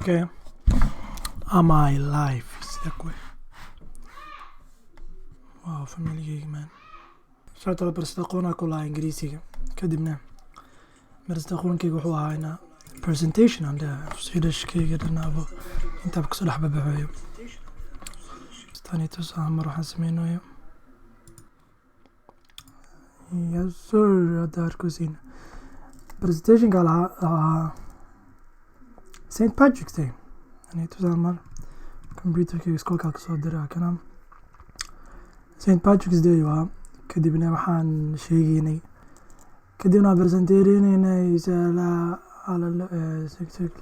Okay. Am I live? Sida kuwe. Wow, familigayga, man. Sababta barista aqoonaa ku lahaa Ingiriisiga. Kadibna barista aqoonkayga wuxuu ahaa inaa presentation aan leeyahay, Swedishkayga dhanaabo intaaba kasoo dhex babaxayo. Tani tusaa mar waxaan sameynayo. Yes sir, hadda arkosiin. Presentationka lahaa ahaa St. Patrick's Day. Ani tusaa mar computerkayga iskoolkaa kasoo diray kana. St. Patrick's Day waa. Kadibna waxaan sheegaynay, kadibna waan presenteerinaynay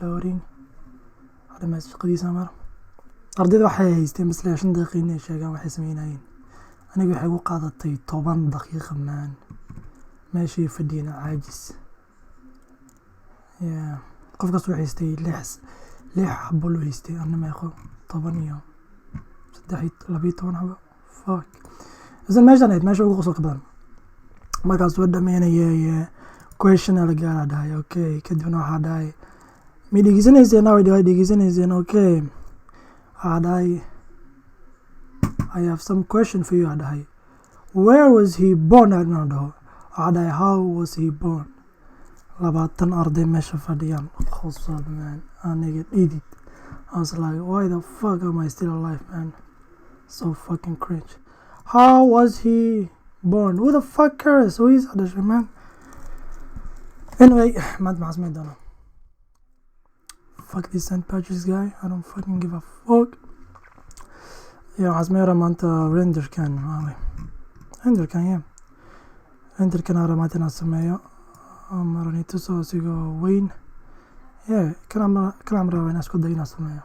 loading dhamays shaqadiisa. Mar ardayda waxay haysteen basle 5 daqiiqo inay sheegaan waxay sameynayeen. Aniga waxay igu qaadatay 10 daqiiqa, man. Meeshay fadhiyeen caajis. Yeah, qof kasta wuxuu haystay lix xabo loo haystay. Anna meeqo? Toban iyo saddex iyo 12 xabo. Fuck, isla meeshaan ahayd meesha ugu qosolka badan. Markaas waa dhameynayay, question la gaaraa dhahay. Okay, kadibna waxaa dhahay, "Mi dhegeysanayseen?" Way dhegeysanayseen. Okay, waxaa dhahay, "I have some question for you." Aa dhahay, "Where was he born?" Aan dhaho, waxaa dhahay, "How was he born?" 20 arday meesha fadhiyaan, qosol, man, aniga dhidid. I was like, "Why the fuck am I still alive, man? So fucking cringe." How was he born? Who the fuck cares? Hooyadiis dhashay, man. Anyway, maanta maxaa sameyn doonaa? Fuck this St. Patrick's guy, I don't fucking give a fuck. Yeah, waxaa sameyn rabaa maanta renderkan. Maaway renderkan? Yeah, renderkan aan rabaa maanta inaan sameeyo marani tuso asigoo weyn. Yeah, kana rabaa inaan isku dayo inaan sameeyo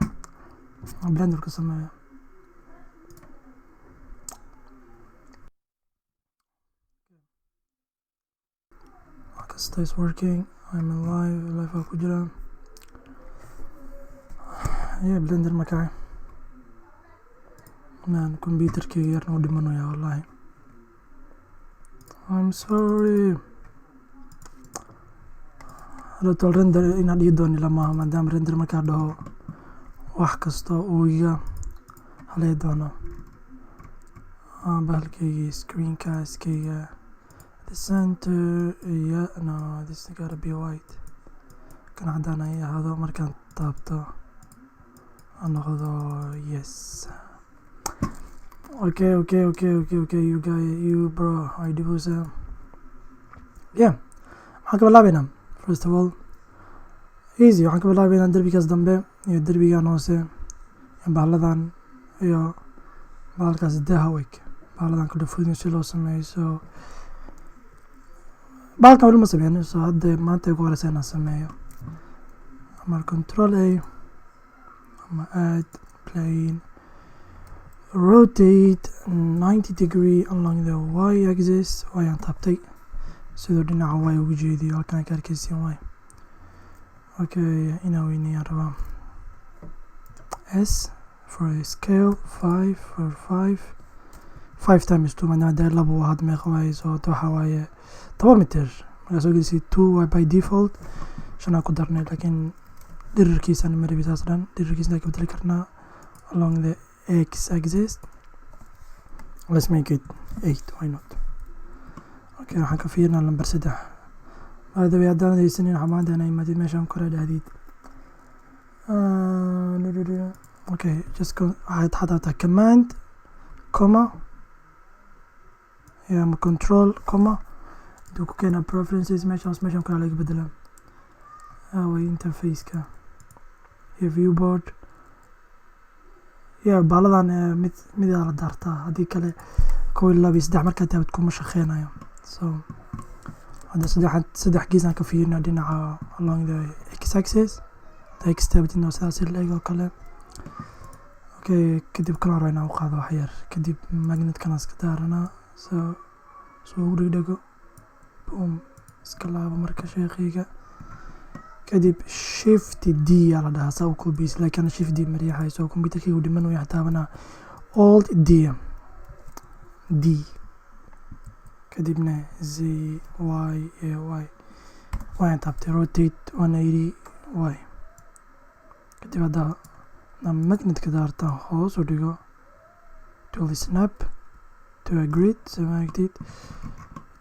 Blender ku sameeyo. Wax kasta is working. I'm alive, live aa ku jira. Yeah, Blender ma kacay, man. Computerkeyga yarna u dhimanaya. Wallahi, I'm sorry. Hadhow render inaan dhihi doono lamaha, maadaama render markaa dhaho wax kasta uu iga haley doono. Bahalkeygii, screencastkeyga, the center. Yeah, no, this gotta be white. Kan cadaan ay ahaado markaan taabto ha noqdo. Yes, okay, you guy, you bro, I dhibusa. Yeah, maxaan ka bilaabeynaa? First of all, easy, waxaan ka bilaabeynaa derbigaas dambe iyo derbigan hoose iyo bahaladan iyo bahalkaas dahaweg, bahaladan kala fudin si loo sameeyo. So bahalkan weli ma sameyn, so hadda maanta ay ku horeysa inaan sameeyo. Ama Control A ama add plane, rotate 90 degree along the y axis. Wayaan taabtay siduu dhinaca y ugu jeediyo. Halkan ka arkeysiin y. Okay, inaan weyneeyaan rabaa. S for scale, 5 for 5, 5 times 2, maadaama dee laba uu had. Meeqa waaye? So waxa waaye 10 mitir. Markaa soo gelisay 2 waa by default shanaa ku darnay, laakiin dhirirkiisana ma rabi saas dhan. Dhirirkiisana ka bedeli karnaa along the x axis. Let's make it 8, why not? Okay, waxaan ka fiirinaa number 3. By the way, haddaan haysanin, waxaa maanta inaa imaadid meeshaan kore dhahdid. Okay, just waxaad xataa Command comma ama Control comma haduu ku keenaa preferences. Meeshaas, meeshaan kale laga bedelaa way interfaceka iyo viewport. Yeah, baaladan mid midaa la daartaa, haddii kale kow iyo laba iyo saddex markaa taabad kuma shaqeynayo. So hadda saddex geesaan ka fiirina dhinaca along the x axis. Hadda x taabatidna waa sidaas la eg oo kale. Okay, kadib kala raba inaan u qaado wax yar. Kadib magnetkana iska daaranaa, so soo ugu dhegdhego. Boom, iska laabo marka sheekayga. Kadib Shift D aa la dhahaa saa u koobiyeysa, laakiin Shift D mariixay, so computerkaygu dhiman way taabanaa Alt D D, kadibna Z Y A Y. Waan taabtay rotate 180 Y. Kadib haddaa magnetka daartaan hoos u dhigo, it will snap to a grid. Soo ma aragtid?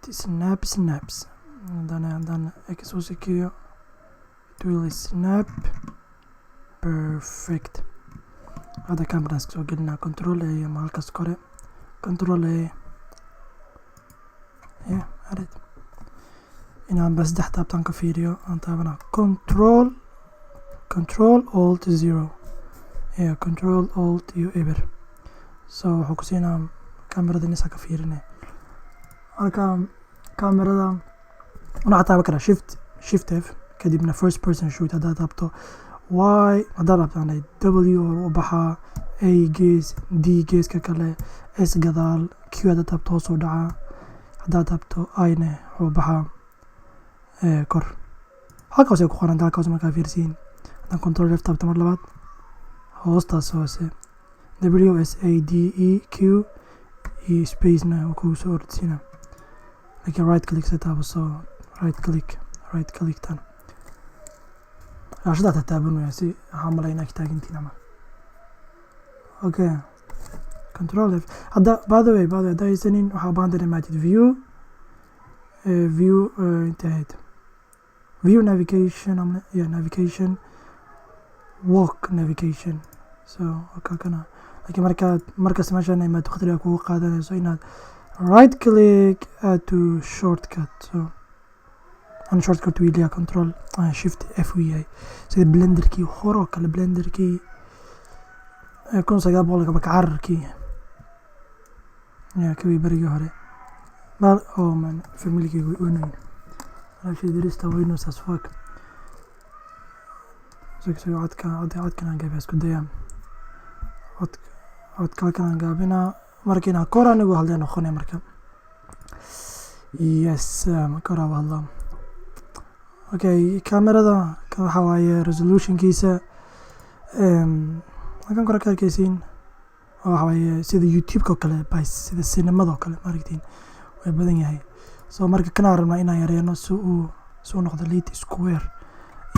It snap, snaps. Haddana X u sikiyo, it will snap perfect. Hadda cameras soo gelinaa. Control A ama halkaas kore Control A. Yeah, arid inaan ba saddex taabtaan ka fiiriyo, aan taabanaa Control Alt zero. Yeah, Control Alt iyo eber. So wuxuu ku siinaa kamerada nisa ka fiirinaya. Marka kamerada waxaa taaban karaa Shift F, kadibna first person shoot. Haddaad taabto Y, haddaad rabtaan W u baxaa, A gees, D geeska kale, S gadaal, Q haddaad taabto hoos u dhacaa, haddaad taabto I ne wuxuu baxaa kor. Halka hoose ku qoran, halka hoose markaa fiirsiin. Haddaan Control F taabto mar labaad, hoostaas hoose W S A D E Q iyo spacena uu kugu soo ordsiina. Laakiin right click se taabaso, right click, right click tan shaashadaa tataabanaya si waxaa malaynaa taagantiin camal. Okay, Control F. Hadda by the way, hadda haysanin, waxaa u baahan tahay imaatid view, view, inta ahayd view, navigation ama, yeah, navigation, walk navigation. So okay, kana laakiin markaad markas meeshaan imaad, waqtiga kugu qaadanayso inaad right click, add to shortcut. So an shortcut uu leeyahay Control Shift F uu yahay, sida Blenderkii hore oo kale, Blenderkii 1900 kaba kacararkii ya kawii berigii hore. Bal oh man, familigeyga way oynayn, walaashay darista weynaysaas. Fuck, sug sug, codka codkan aan gaabiya, isku dayaa codka halkan aan gaabinaa. Marka inaan kor anigu hadlay noqonaya marka. Yes, kor aan hadlaa. Okay, kamerada kan waxaa waaye resolutionkiisa halkan kore ka arkeysiin. Waxa waaye sida YouTube-ka oo kale, by sida cinemada oo kale, maaragtiin, way badan yahay. So marka kanaan rabnaa inaan yareeno si uu noqdo light square,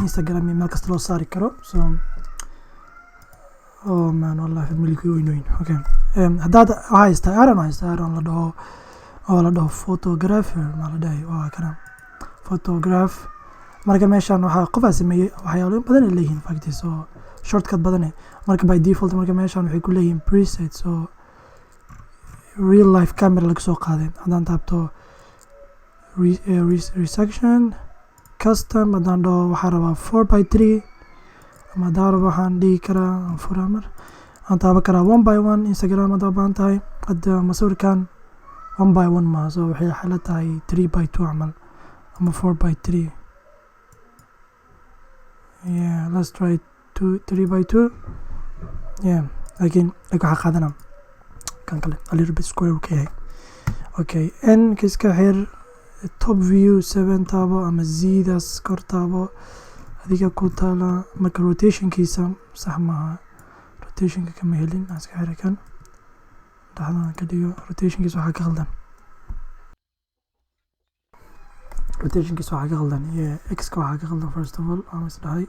Instagram iyo meel kasta loo saari karo. So oh man, wallahi familigii weynoyin. Okay, haddaad waxaa haystaa add-on, haystaa add-on la dhaho oo la dhaho photographer maa la dhahay, waa kana photograph. Marka meeshan waxaa qofaa sameeyey, waxyaalo badan ay leeyihiin factis oo shortcut badane. Marka by default, marka meeshan waxay ku leeyihiin presets oo real life camera laga soo qaaday. Haddaan taabto resection custom, haddaan dhaho waxaa rabaa 4 by 3, ama haddaan rabo waxaan dhihi karaa furaa mar aan taaban karaa 1 by 1. Instagram haddaa u baahan tahay, hadda masawirkan 1 by 1 maaha, so waxay xala tahay 3 by 2 camal ama 4 by 3. Yeah, let's try two, 3 by 2. Yeah, laakiin waxaa qaadana kan kale, a little bit square uu ka yahay. Okay, n ka iska xir, top view seven taabo ama zdaas kor taabo, adiga ku taala. Marka rotationkiisa sax maaha, rotationka kama helin, aan iska xira kan, dhexdan ka dhigo. Rotationkiisa waxaa ka khaldan, rotationkiisa waxaa ka khaldan, yeah, x-ka waxaa ka khaldan. First of all, aan is dhahay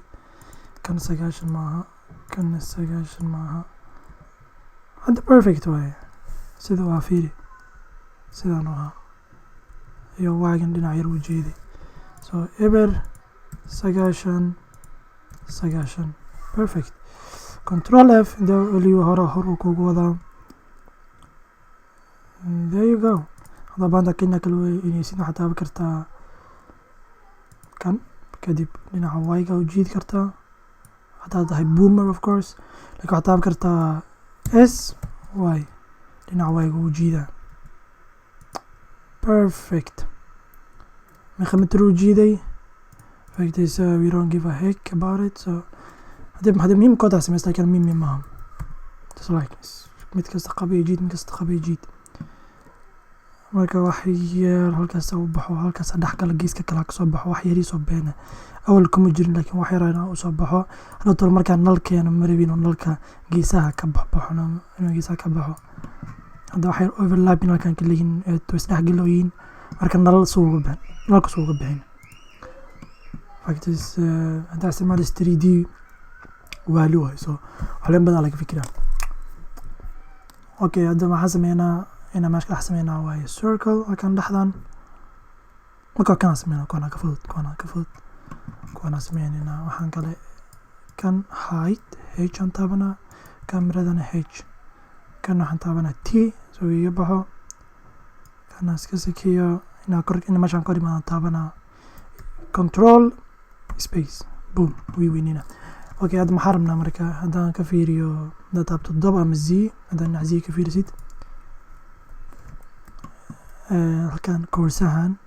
kan 90 maaha, kan 90 maaha. Hadda perfect waaye. Sida waa fiiri, sidaan u ahaa iyo waagan dhinac yar u jeeday. So eber, 90, 90, perfect. Control F w, hore hor uu kugu wadaa. There you go. Haddaa baanta kenya kala weyneysid, waxaad taaban kartaa kan, kadib dhinaca y-ga u jiidi kartaa, haddaad tahay boomer of course. Lakin waxaad taaban kartaa S Y, dhinaca y-ga u jiidaa. Perfect. Meeqa mitir uu jiiday? Fact is, we don't give a heck about it. So haddii muhiim koodaa sameysta, lakin muhiim maaha. Just like mid kasta qaba iyo jiid, mid kasta qaba iyo jiid. Marka wax yar halkaas u baxo, halkaas dhex gala, geeska kale kasoo baxo, wax yariisoo beena awal kuma jirin, laakiin wax yar inaa usoo baxo. Hadhow markaa nal keeno, ma rabin inuu nalka geesaha ka baxbaxo, inuu geesaha ka baxo. Hadda wax yar overlapping halkan ka leeyihiin, isdhexgalooyin. Marka nalal suu uga bixin, nalka suu uga bixin. Fact is, haddaa isticmaalaysa 3D Waali waay. So waxleen badan laga fikiraa. Okay, hadda maxaa sameynaa? Inaan meesha ka dhex sameynaa waaye circle halkan dhexdan. Marka kanaan sameynaa, kuwanaa ka fudud, kuwanaa ka fudud, kuwanaa sameynaynaa. Waxaan kale kan height H aan taabanaa, kameradana H. Kan waxaan taabanaa T soo iga baxo. Kana iska sikiyo inaa kor, ina meeshaan kor imaadaan taabanaa control space, boom, wii weynina. Okay, hadda maxaa rabnaa? Marka haddaan ka fiiriyo, haddaad taabto todoba ama Z, haddaan dhinac Z ka fiirisid, halkan koorsahan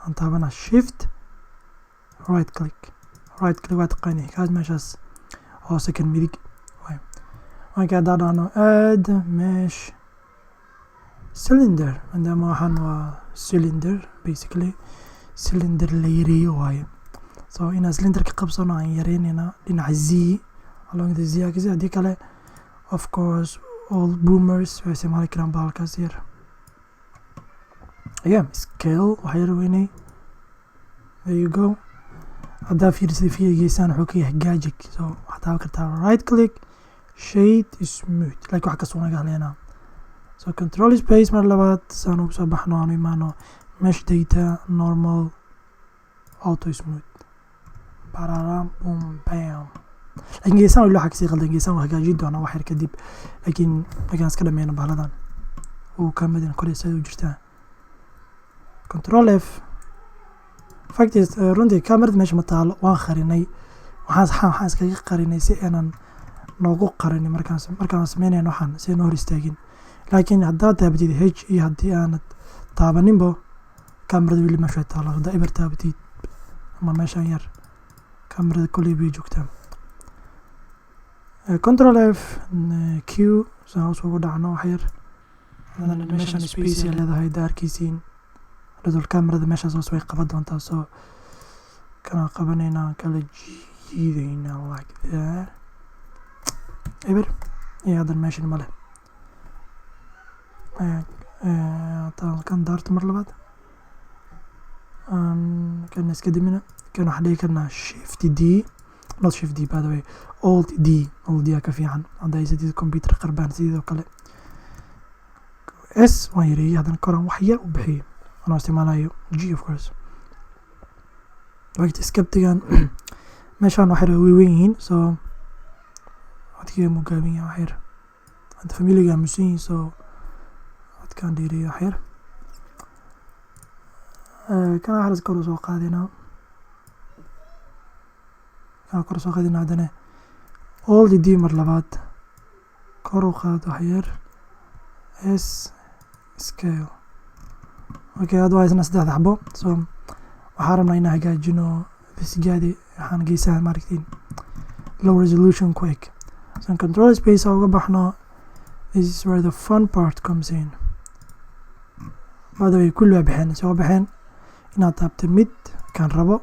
aan taabanaa shift right click. Right click waa taqaani, kaas meeshaas hoose kan midig waay. Marka haddaan dhahno add mesh cylinder, maadaama waxaan waa cylinder, basically cylinder la yareeyo waaye. So inaan cylinder ka qabsano, aan yareynaynaa dhinaca Z, along the Z axis. Haddii kale, of course, all boomers waxay isticmaali karaan bahalkaas yar. Yeah, scale wax yar weynay. There you go. Haddaa fiirisid fiirigeysaan, wuxuu ka yahay gagic. So waxaad taaban kartaa right click, shade smooth, like wax kastoo naga hadleynaa. So control space mar labaad saan ugu soo baxno, aanu imaano mesh data, normal, auto smooth, bararam, boom, bam. Laakiin geesaan weli waxaa kasii qaldan. Geesaan waa hagaajin doonaa wax yar kadib, laakiin markaan iska dhameyno bahaladan uu ka midin kore sida u jirtaa. Control F. Fact is, runtii kamerada meesha ma taalo, waan qarinay. Waxaan iskaga qarinay si aanan noogu qarinin markaan sameynayno waxaan, si aan hor istaagin. Laakiin haddaad taabatid H iyo haddii aanad taabaninbo, kamerada weli meesha taalo. Haddaa eber taabatid ama meeshan yar, kamerada koley bay joogtaa. Control F, Q saan hoos ugu dhacno wax yar. Meeshan space ay leedahay, hadda arkeysiin radol kamerada meeshaas hoos way qaban doontaa. So kana qabanaynaa, kala jiidaynaa like that. Eber iyo haddan meeshan male. Haddaan kan daarto mar labaad, kan iska dimina. Kan waxaan dhigi karnaa shift D, not shift D, by the way, alt D. Alt D aa ka fiican hadda haysatid computer qarbaan. Sidoo kale S waan yareeyey, haddana koran wax yar u bixiyey anoo isticmaalayo G, of course. Wagti skeptigan meeshaan wax yar way weyn yihiin, so codkiga muu gaaban yahay wax yar. Hadda familiga aamusan yihiin, so codkaan dheereeyo wax yar. Kana waxaas kor usoo qaadinaa, kana kor usoo qaadinaa. Haddana alt D mar labaad kor u qaad wax yar, S scale. Okay, hadda waa haysnaa saddexda xabo. So waxaan rabnaa inaan hagaajino fisgaadi. Waxaan geesaha maaragtiin low resolution ku eg. So control space uga baxno. This is where the fun part comes in, by the way. Kulli waa baxeen, soo baxeen. Inaad taabtay mid kan rabo,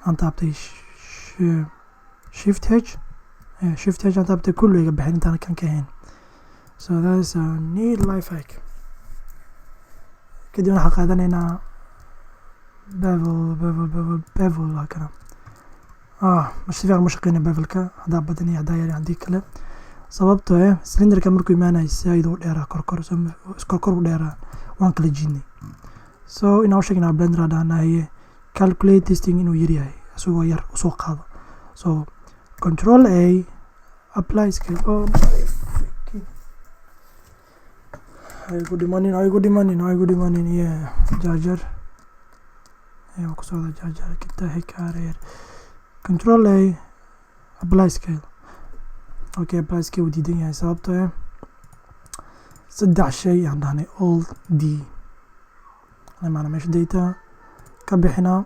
aan taabtay shift H, shift H aan taabtay, kulli iga baxeen intaan kan ka ahayn. So that is a neat life hack. Kadib waxaan qaadanaynaa bevel, bevel, bevel, bevel. Waa kana. Ma si fiican ma shaqeynaya bevelka, haddaa badan iyo haddaa yar, haddii kale, sababtoo eh cylinderka markuu imaanayo saaid u dheeraa, korkor korkor u dheeraa, waan kala jiidnay. So inaan u sheegnaa Blender, dhahnaye calculate this thing inuu yar yahay, isagoo yar usoo qaado. So control A, apply scale. Oh my freaking, ha igu dhimanin, ha igu dhimanin, ha igu dhimanin. Yeah, charger ayaa ku socda, charger kita hekareer. Control A, apply scale. Okay, apply scale wuu diidan yahay, sababtoo ah saddex shay aan dhahnay. Alt D maana meesha data ka bixinaa,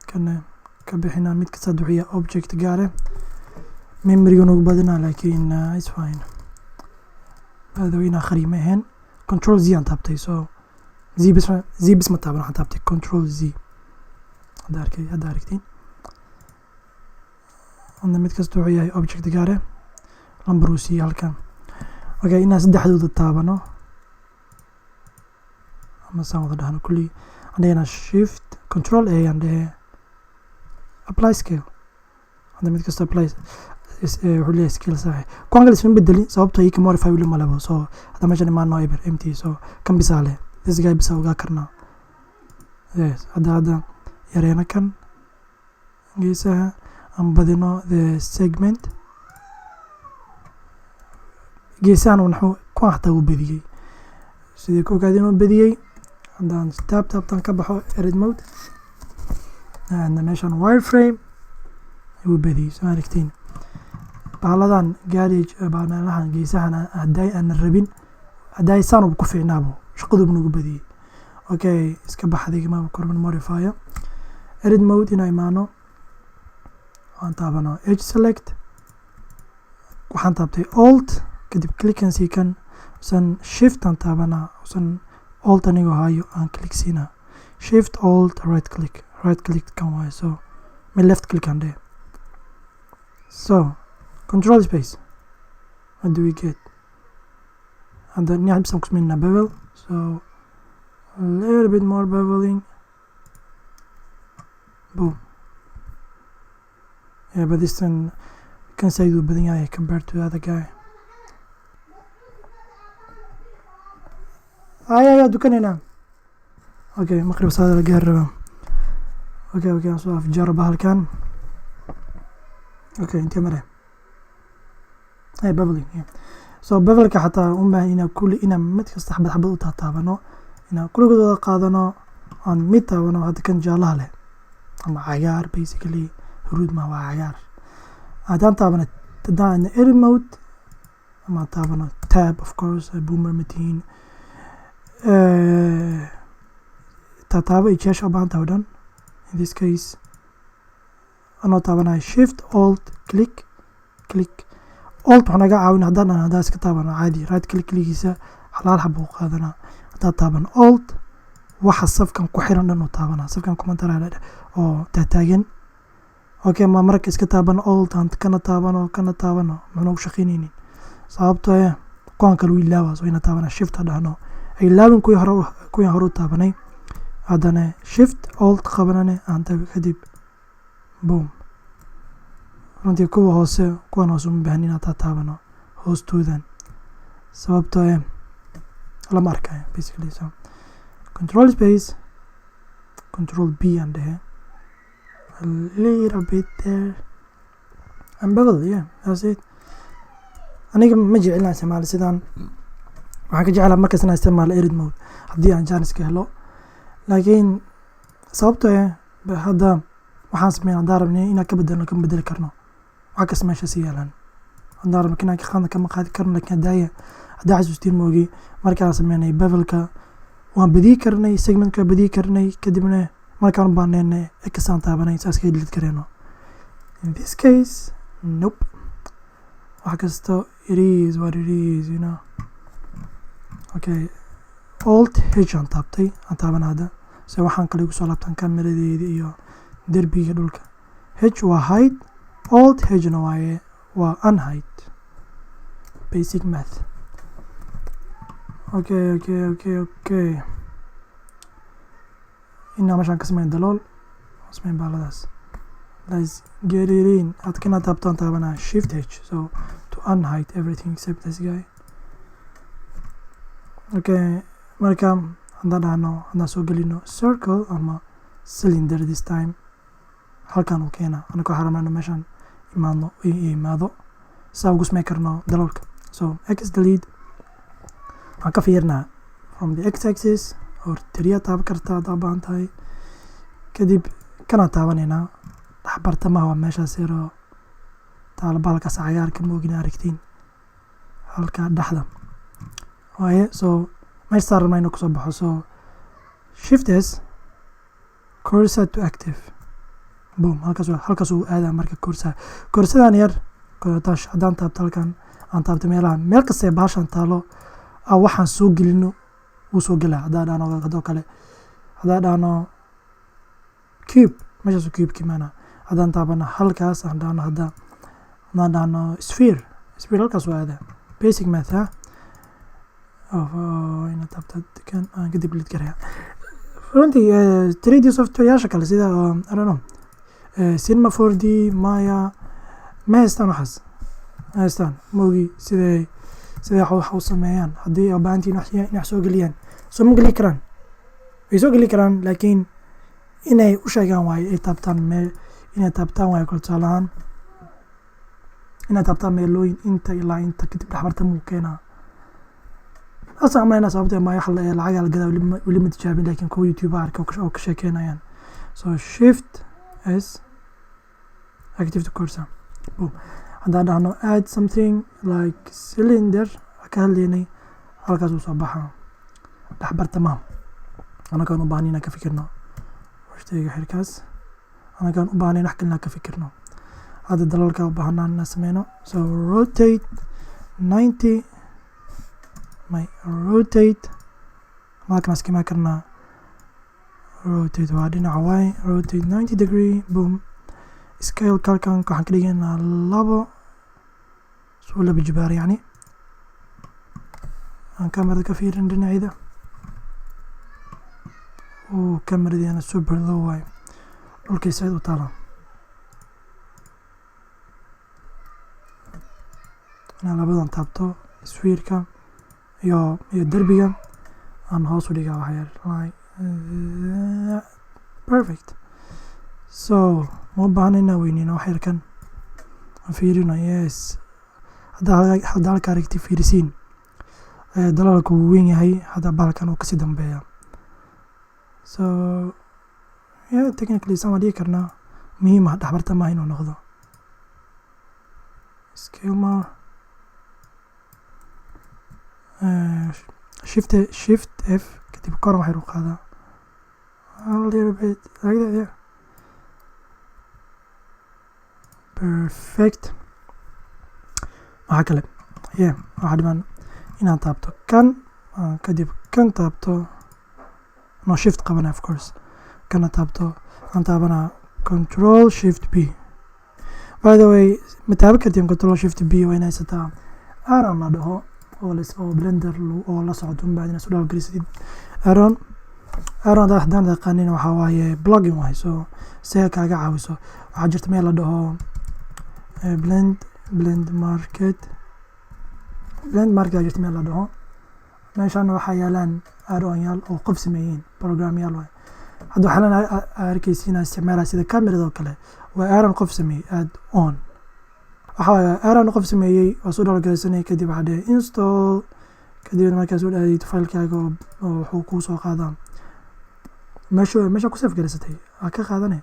kana ka bixinaa. Mid kasta wuxuu yahay object gaare, memoryga nagu badinaa, laakiin it's fine. By the way, inaan khariima ahayn, control Z aan taabtay. So Z bis, Z bis ma taaban, waxaan taabtay control Z. Hadda arkay, hadda aragtiin. Hadda mid kasta wuxuu yahay object gaare, lambar uu siiyey halkan. Okay, inaan saddexdooda taabano ama saan wada dhahno kulli, aan dhehna shift control A, aan dhehe apply scale. Hadda mid kasta apply Wuxuu leeyahay scale sax. Kuwan kale isma bedelin, sababtoo ika modify weli ma lebo. So hadda meeshan imaano, eber, empty. So kan bisaa leh, this guy bisa ogaa karnaa. Yes, hadda yareeno kan geesaha, aan badino the segment geesahan. Naxu kuwan xataa wuu badiyey. Sidii ku ogaada inuu badiyey? Haddaan tab taabtaan, ka baxo edit mode, aadna meeshan wireframe, wuu badiyey. Soo aragtiin bahaladan garage meelahan geesahan hadday aanan rabin, hadday saan uba ku fiicnaabo, shaqaduuba nagu badiyey. Okay, iska bax adiga, ma korban modifier. Edit mode inaa imaano, waan taabano edge select. Waxaan taabtay Alt, kadib click and see kan usan Shift aan taabanaa, usan Alt anigoo hayo aan click siinaa, Shift, Alt, right click, right click kan waayo. So mi left click aan dheh. So Control Space, what do we get? Hadda dhinac bisaan ku sameynaa bevel, so a little bit more beveling. Boom. Yeah, but this one kan side uu badan yahay compared to the other guy. Ay ay dukanayna. Okay, maqrib saada la gaari rabaa. Okay, aan soo afjaro bahalkan. Okay, intee mare? Hey, beveling, yeah. So bevelka xataa un baahan inaa kulli, inaa mid kasta xabad xabad u taataabano, inaan kulligood wada qaadano, aan mid taabano. Hadda kan jaalaha leh ama cagaar, basically huruud ma waa cagaar. Haddaan taabano, haddaan edit mode ama taabano Tab, of course boomer matiin, taataabo iyo jeesha u baahan tahay o dhan. In this case, anoo taabanaya Shift, Alt, click, click, Alt, wuxuu naga caawin. Haddaan dhan haddaan iska taabano caadi right click kligiisa, halaal xab uu qaadanaa. Haddaan taaban Alt, waxa safkan ku xiran dhan uu taabanaa, safkan kumantara oo taataagan. Okay, ma marka iska taaban Alt, aan kana taabano, kana taabano, muxuu noogu shaqaynaynin? Sababtoo eh kuwan kale wuu ilaawa. So ina taabana Shift ha dhahno, ay ilaawin kuwii hore, kuwii hore u taabanay. Haddana Shift, Alt qabanane aan tago, kadib boom. Runtii kuwa hoose, kuwan hoose uma baahnin inaan taataabano hoostoodan, sababtoo eh lama arkayo basically. So Control Space, Control B aan dhehe, a little bit there and bevel. Yeah, that's it. Aniga ma jecel inaan isticmaalo sidaan. Waxaan ka jeclaa markaas inaan isticmaalo edit mode haddii aan chance ka helo, laakiin sababtoo eh hadda waxaan sameyn, haddaan rabnay inaan ka bedelno, kama bedeli karno. Wax kasta meesha si yaalaan. Haddaan rabno inaan ka qaadno, kama qaadi karno. Laakiin haddaaya haddaa xasuustiin moogi, markaan sameynay bevelka waan badiyi karnay, segmentka waan badiyi karnay, kadibna markaan u baahnayna X aan taabanay, saas kaga delete kareyno. In this case, nope, wax kasta it is what it is. Okay, Alt H aan taabtay, aan taaban hadda, se waxaan kale igu soo laabtaan kameradeeda iyo derbiga dhulka. H waa hide, Alt H na waaye waa unhide. Basic math. Okay, inaa meeshaan ka sameyn dalool, sameyn baaladaas. Let's get it in. Aad kana taabtaan, taabanaa Shift H, so to unhide everything except this guy. Okay, marka haddaan dhahno, haddaan soo gelino circle ama cylinder this time, halkan uu keena. Anaka waxaan rabnaa inuu meeshaan imaadno, imaado, saa ugu samey karno daloolka. So X delete, waxaan ka fiirnaa from the X axis or tiriya taaban kartaa haddaa baahan tahay. Kadib kanaan taabanaynaa dhexbartamaha, waa meeshaas yaroo taalo baalkaas cagaarka moogina aragtiin, halka dhexda waaye. So meesha saa rabnaa inuu kusoo baxo. So Shift S, cursor to active. Boom, halkaas uu aadaa. Marka cursor, cursordan yar tash haddaan taabto, halkan aan taabto, meelaha meel kasta ee baashan taalo waxaan soo gelino wuu soo gelaa. Haddaan dhahno hadoo kale, haddaan dhahno cube, meeshaasuu cube ka imaanaa. Haddaan taabano halkaas, aan dhahno hadda, haddaan dhahno sphere, sphere halkaas waa aadaa. Basic math ha. Oh, ina taabta kan aan kadib delete garaya. Runtii 3D softwareyaasha kale sida I don't know, Cinema 4D, Maya, ma haystaan waxaas. Haystaan moogi siday wax u sameeyaan. Haddii ay u baahantihiin wax inay wax soo geliyaan, soo ma geli karaan, way soo geli karaan, laakiin inay u sheegaan waaye, ay taabtaan meel, inay taabtaan waaye kale. Tusaale ahaan, inay taabtaan meelooyin inta ilaa inta, kadib dhexbarta muu keenaa. Taasaan umaleynaa sababta ma wax lacagaa la gadaa. Weli ma tijaabin, laakiin kuwa YouTube arka oo ka sheekeynayaan. So Shift S, active to cursor, boom. Haddaan dhahno add something like cylinder ka hadlaynay, halkaas uu soo baxaa dhexbartamaha. Anagaan u baahnay inaan ka fikirno washtayga xirkaas, anagaan u baahnayn wax kalena ka fikirno. Hadda dalalka u baahnaan inaan sameyno. So rotate 90, my rotate halkan iskimaa karnaa. Rotate waa dhinaca y, rotate 90 degree, boom. Scale halkan waxaan ka dhigaynaa 2, soo laba jibaar. Yacni aan kamerada ka fiirin dhinacayda uu kameradeena super low waay, dhulkay said u taalaa. Inaan labadan taabto, sphere-ka iyo derbiga, aan hoos u dhigaa wax yar, like that. Perfect. So ma u baahna inaan weyneyno wax yarkan, aan fiirino. Yes, hadda halka aragti fiirisiin, dalaalku wuu weyn yahay. Hadda bahalkan uu kasii dambeeya. So yeah, technically saan waan dhigi karnaa. Muhiim ah dhexbarta maaha inuu noqdo. Scale more, Shift F, kadib koran wax yar u qaadaa, a little bit like that. Yeah, perfect. Waxaa kale, yeah, waxaa dhiman inaan taabto kan, kadib kan taabto, no shift qabana, of course, kana taabto, aan taabanaa Control Shift B. By the way, ma taaban kartiin Control Shift B, waa in haysataa add-on la dhaho oo Blender oo la socdo un baad inaad soo dhawgelisid add-on. Add-on haddaan taqaanin, waxaa waaye plugin waay. So see kaaga caawiso, waxaa jirta meel la dhaho blend market. Blend Market aa jirta meel la dhaho. Meeshaan waxaa yaalaan add-on yaal oo qof sameeyeen, program yaal waay. Hadda waxaa lan arkaysiin isticmaalaya sida camerada oo kale, waa add-on qof sameeyey. Add on waxaa waaye add-on qof sameeyey, waa soo dhawlgelisanay, kadib waxaa dhehe install. Kadib markaa soo dhaadid filekaaga oo wuxuu kuu soo qaadaa meesha ku save garaysatay, waa ka qaadanay.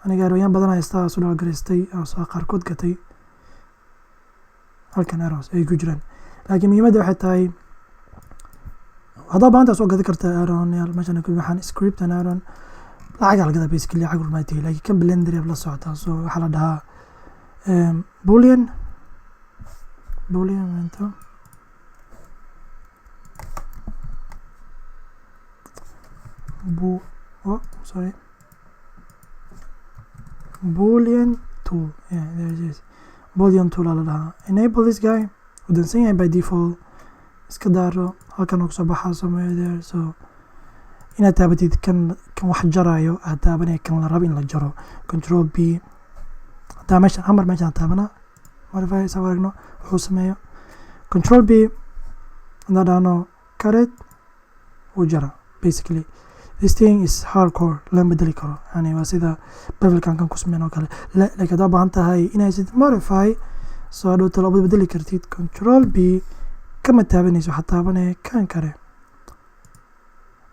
Aniga add-on badan haystaa, soo dhawlgaraystay oo soo qaarkood gatay. Halkan add-ons ay ku jiraan, laakiin muhiimadda waxay tahay haddaa baanta soo gadi kartaa add-on yaal. Meeshan ku waxaan script and add-on lacag la gadaa, basically lacag rumaatay, laakiin kan Blender la socotaa. So waxaa la dhahaa boolean mento bu, oh sorry, boolean tool. Yeah, there it is, boolean tool aa la dhahaa. Enable this guy, wuu dansan yahay by default, iska daaro. Halkan uu kasoo baxaa somewhere there. So inaad taabatid kan wax jarayo, aad taabanaya kan la rabo in la jaro, Control B. Hadaa meesha hamar meeshaan taabanaa, modify saa aragno wuxuu sameeyo. Control B haddaan dhahno cut it, wuu jara. Basically this thing is hardcore, lama bedeli karo. Yani waa sida bevelkan kan ku sameyn oo kale. Like haddaa baahan tahay inay sid modify, soo hadhow talo bedeli kartid, Control B kama taabanayso, waxaa taabanaya kan kale.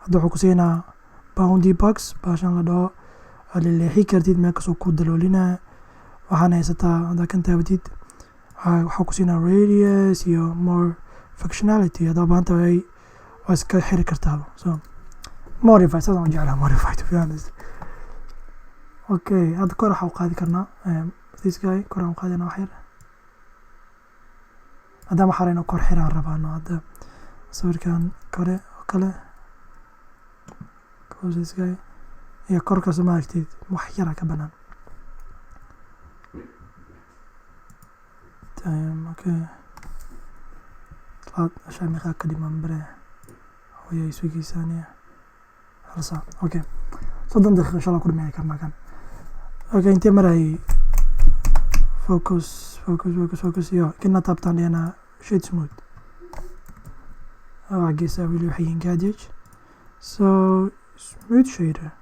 Hadda wuxuu ku siinaa boundy box, baashan la dhaho aad leleexi kartid, meel kastoo ku daloolinaa. Waxaana haysataa haddaa kan taabatid, waxaa ku siinaa radius iyo more functionality. Haddaa baahan tahay waa iska xiri kartaa. So modify saasaan u jeclaha modify, to be honest. Okay, hadda kor waxaa u qaadi karnaa this guy, kor aan u qaadina wax yar, maadaama waxaa kor xiraan rabaano. Hadda sawirkan kore oo kale, close this guy, iyo korkaas ma aragtid, wax yara ka banaan time. Okay, ashaa meeqaa ka dhiman bare hooyo ay sugeysaaniya? Hal saac. Okay, 30 daqiiqo insha Allah ku dhameyn karnaa kan. Okay, intee marayay? Focus. Focus, focus, focus iyo kana taabtaan dhehna shade smooth. Waa geesaa weli waxay yihiin gadget. So smooth shader,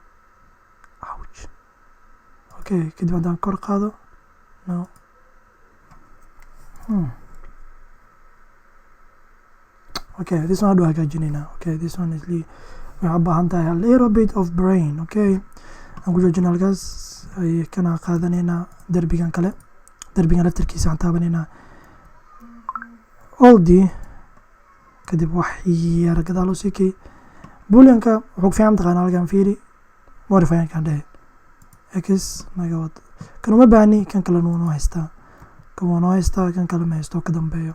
ouch. Okay, kadib haddaan kor qaado, no. Okay, this one haduu hagaajinaynaa. Okay, this one is waxay u baahan tahay a little bit of brain. Okay, aan ku joojina halkaas. Ay kana qaadanaynaa derbigan kale, derbigan laftarkiisa aan taabanaynaa oldi, kadib wax yar gadaal u sikay. Booleanka wuxuu ku fiican mataqaanaa halkan fiiri, modifierkan dhehe x naga wad. Kan uma baahni, kan kalena wuu noo haystaa, kan wuu noo haystaa, kan kale ma haysto oo ka dambeeyo.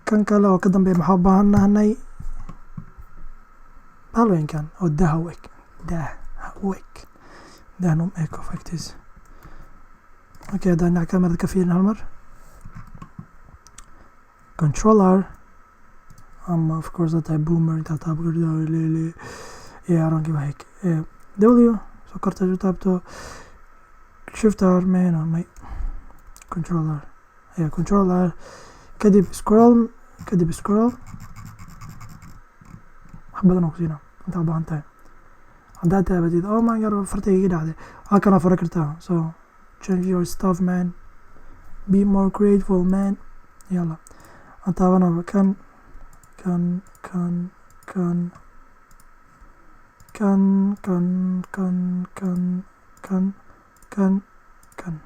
Kan kale oo ka dambeeya maxaa u baahan nahnay? Baalooyinkan oo daha u eg, daha u eg, dahna um eg of agtiisa. Okay, haddaan dhinac kamerada ka fiirin hal mar, control R ama of course tahay boomer intaa taabo lele. Yeah, I don't give a heck. W soo korta u taabto, shift R man may control R. Yeah, control R, kadib scroll, kadib scroll wax badan oo ku siina intaa u baahan tahay. Haddaad taabatid, oh my God, fartayga iga dhacday, halkanaa fura kartaa. So change your stuff, man, be more grateful, man. Yalla, aan taabanaba kan, kan, kan, kan, kan, kan, kan, kan, kan, kan, kan,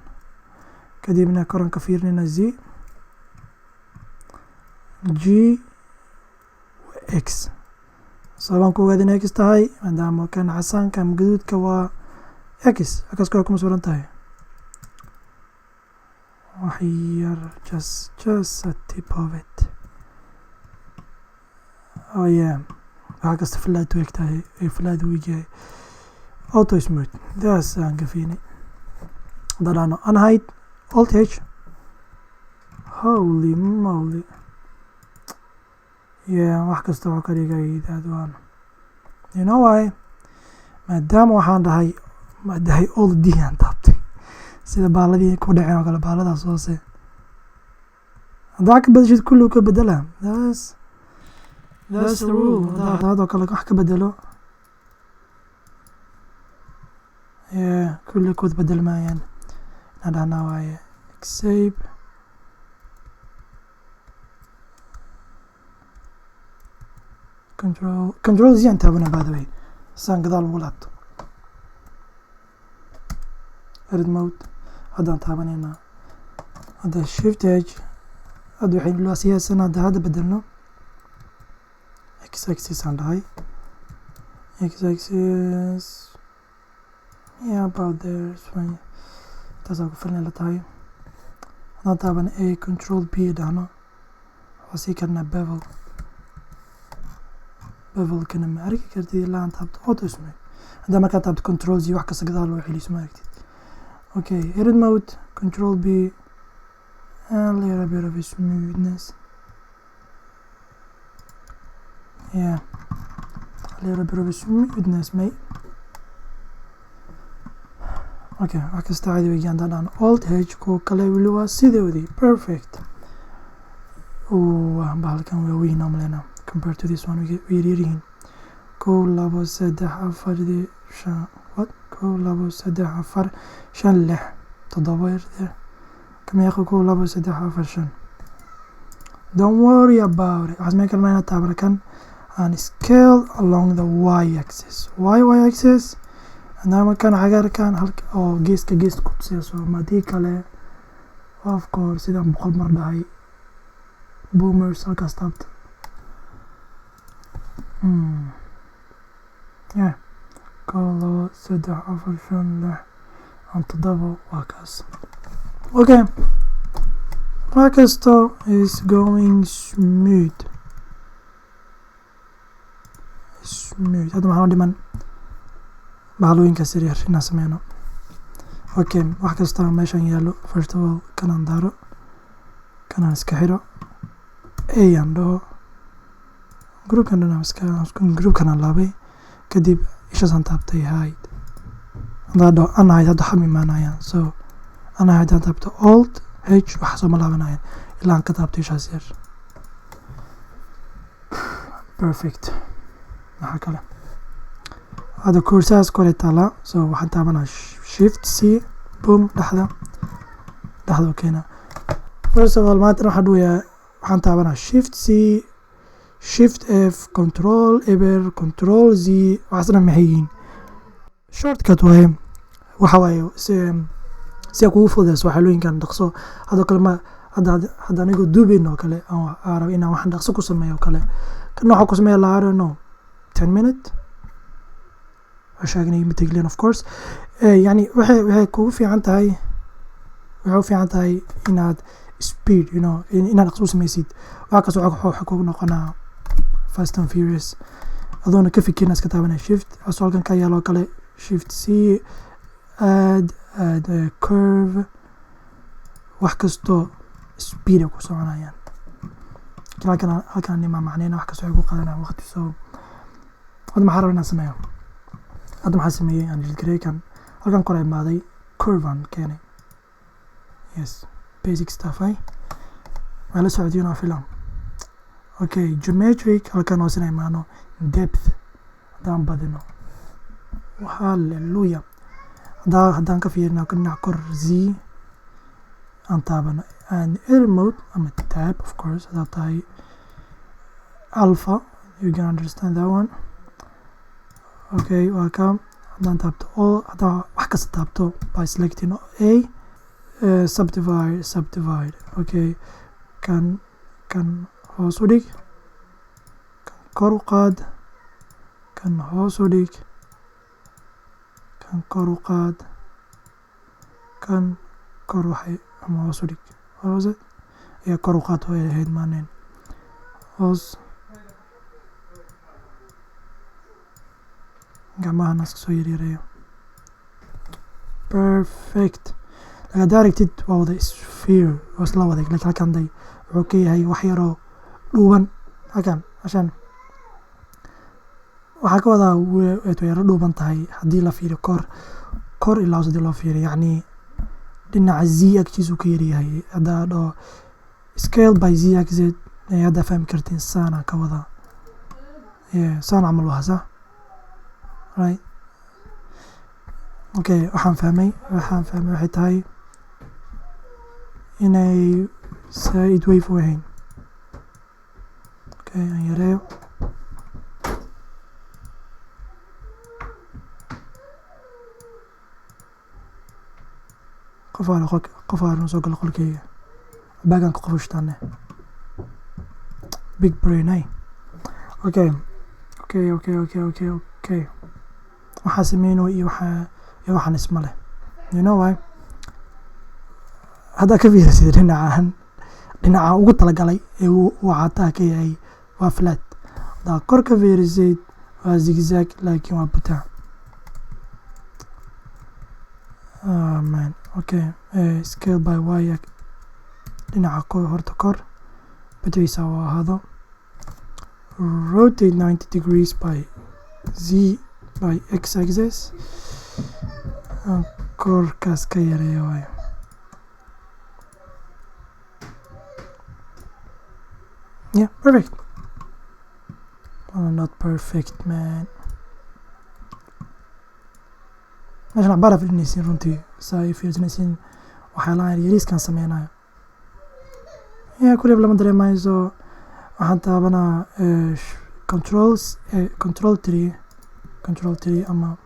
kadibna koran ka fiirinayna Z, G, X. Sababaan ku ogaada inay X tahay, maadaama kan casaanka ama gaduudka waa X, halkaas kore kuma suran tahay. Wax yar, just a tip of it. Oh yeah, waxa kasta flat u eg tahay ay flat u egyahay. Auto smooth daas aan gafiinay. Haddaan dhahno unhide, alt H, holy moly. Yeah, wax kasta wuxuu ka dhigay that one. You know why? Maadaama waxaan dhahay, ma dhahay alt D aan taabtay, sida baaladii ku dhaceen oo kale, baaladaas hoose haddaa ka bedeshid kulli ka bedela. That's the rule. Haddaa kale wax ka bedelo, yeah, kulli kood bedel maayaan. Inaan dhahnaa waaye save. Control Z aan taabana, by the way, saan gadaal ugu laabto. Edit mode haddaan taabanaynaa, hadda shift H. Hadda waxaynu loo siyaasana hadda bedelno x axis aan dhahay, x axis, yeah, about there is fine. Taasaa ku filan la tahay. Haddaan taabana A, control B dhahno, waxaa sii karnaa bevel. Bevelkana ma arki kartid ilaa aan taabto auto smooth. Haddaa markaa taabto control Z, wax kasta gadaal loo celiyo, ma aragtid. Okay, edit mode, control B, and a little bit of a smoothness. Yeah, a little bit of a smoothness, mate. Okay, wax kasta caadi weeyaan. Haddaan dhahno alt H, kuwa kale weli waa sidoodii, perfect. Oo bahalkan waa weyn aan maleynaa compared to this one, way yaryar yihiin. Kow, labo, saddex, afar, shan, what? Kow, labo, saddex, afar, shan, lix, toddoba yar kameeqa? Kow, labo, saddex, afar, shan. Don't worry about it. Waxaan samayn karnaa inaan taabano kan and scale along the y axis, y axis, maadaama kan cagaarkan halka oo geeska gees ku tusayso. Madii kale, of course, sidaan 100 mar dhahay, boomers halkaas taabta. Yeah, kow, labo, saddex, afar, shan, lix aan toddoba, waa kaas. Okay, wax kasto is going smooth, smooth. Hadda maxaa noo dhiman? Bahalooyinkaas yaryar inaan sameyno. Okay, wax kasta meeshan yaallo, first of all kanaan daaro, kanaan iska xiro, A aan dhaho, groupkan dhan iska groupkan aan laabay, kadib ishaasaan taabtay, hide. Haddaan dhaho unhide, hadda xam imaanayaan. So unhide haddaan taabto alt H, wax soo ma laabanayaan ilaa aan ka taabto ishaas yar. Perfect. Maxaa kale? Hadda cursorkaas kore taalaa, so waxaan taabanaa Shift C, boom, dhexda keena. First of all, maanta waxaan dhuwayaa, waxaan taabanaa Shift C, Shift F, Control eber, Control Z. Waxaas dhan maxay yihiin? Shortcut waaye. Waxa waaye si ay kugu fududeyso waxyaalooyinkan dhaqso. Hadoo kale ma hadda anigoo duubeyn oo kale aan rabo inaan waxaan dhaqso ku sameeyo oo kale, kan waxaa ku sameeya lahaa, I don't know, 10 minute sheegnay mateglin, of course. Yani waxay kugu fiican tahay, waxay u fiican tahay inaad speed, inaad dhaqso u sameysid. Waxa kaas waxa kugu noqonaa fast and furious, adoona ka fikirin iska taabanaya Shift. Asoo halkan ka yaalo kale, Shift C, add curve, wax kastoo speed ay ku soconayaan. Halkan nimaa macneyna wax kastoo ay ku qaadanayaan waqti. So hadda maxaa rabaa inaan sameeyo? Hadda maxaa sameeyey? Aan delete kan halkan kore imaaday, curve aan keenay. Yes, basic stuff ay waa la socodiin oo filan. Okay, geometric halkan hoosena imaano, depth haddaan badino, hallelujah. Haddaan ka fiirino dhinac kor, Z aan taabano and edit mode ama tab, of course, haddaad tahay alpha, you can understand that one. Okay, waa ka haddaan taabto all, haddaan wax kasta taabto by selecting a, subdivide, subdivide. Okay, kan hoos u dhig, kan kor u qaad, kan hoos u dhig, kan kor u qaad, kan kor waxay ama hoos u dhig. What was it? Yeah, kor u qaad way ahayd maanin hoos. Gacmahana iska soo yaryareeyo. Perfect. Laakiin haddaa aragtid, waa wada sphere oo isla wada, laakiin halkan day wuxuu ka yahay wax yaroo dhuuban. Halkan ashan waxaa ka wadaa way yaro dhuuban tahay haddii la fiiriyo kor ilaa hoos. Haddii loo fiiriyo, yacni dhinaca Z axis uu ka yaryahay. Haddaa dhaho scale by Z axis, haddaa fahmi kartiin saana ka wadaa. Yeah, saan camal waa sax, right? Okay, waxaan fahmay waxay tahay inay saaid wave u ahayn. Okay, aan yareeyo. Qof aana soo gala qolkeyga, baagan ka qofushtaane, big brain ay. Okay, waxaa sameyno iyo waxaa iyo waxaan isma leh. You know why? Haddaa ka fiirisid dhinacan ugu talagalay ee uu cataha ka yahay waa flat. Haddaa kor ka fiirisid waa zigzag, laakiin waa butaa. Oh man. Okay, scale by Y, dhinaca kor, horta kor butaciisa oo ahaado. Rotate 90 degrees by Z, by X axis. Korkaas ka yareeyo waayo. Yeah, perfect. Well, not perfect, man. Meeshan cabaar fadhinaysiin runtii, saa ay fiirsanaysiin waxyaalahan yariiskan sameynayo. Yeah, kulib lama dareemayo. So waxaan taabanaa control three, control three ama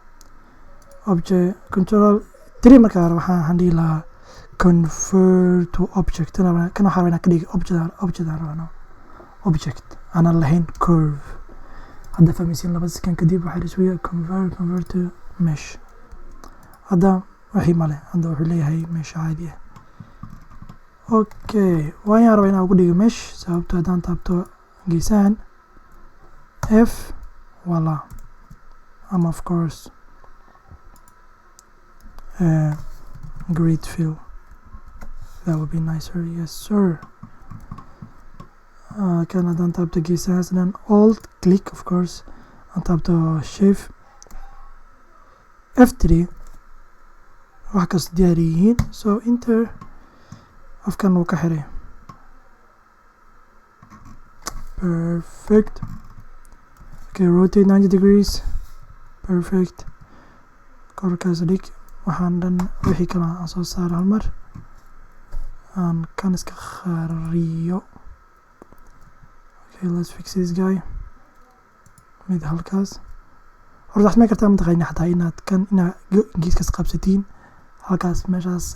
object control three. Markaa waxaan dhihi lahaa convert to object. Kan waxaa rabaa inaan ka dhigo object. Object aan rabaa, object aanan lahayn curve. Hadda fahmaysiin, 2 second kadib waxaa isugu convert to mesh. Hadda wixii male, hadda wuxuu leeyahay mesh caadi ah. Okay, waan rabaa inaan ugu dhigo mesh, sababto haddaan taabto geesahan F, wala ama of course grid fill, that would be nicer. Yes sir. Kan haddaan taabto geesahaas dhan, alt click, of course, aan taabto Shift F3, wax kasta diyaar yihiin. So enter. Afkan wuu ka xiray. Perfect. Okay, rotate 90 degrees. Perfect. Korkaas dhig. Waxaan dhan wixii kale aan soo saaro hal mar. Aan kan iska khariyo. Okay, let's fix this guy. Mid halkaas. Horta waxaad samayn kartaa, mataqaanaa, xataa inaad kan inaad geeskaas qabsatiin halkaas, meeshaas,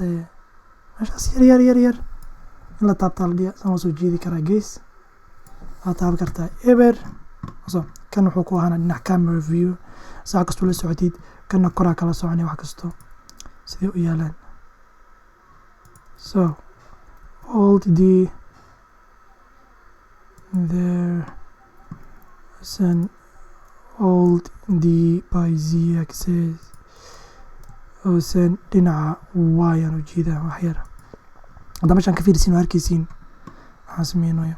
meeshaas yar yar yar yar in la taabtaa la dhiya sama soo jiidi karaa. Gees waad taaban kartaa eber. So kan wuxuu ku ahaana dhinac camera view, saa kastoo la socotid. Kana koraa kala soconay wax kasto sidee u yaalaan. So Alt D there, send Alt D by Z axis oo sen dhinaca Y aan u jeedaa wax yar. Hadda meeshaan ka fiirisiin waa arkeysiin waxaan sameynaya.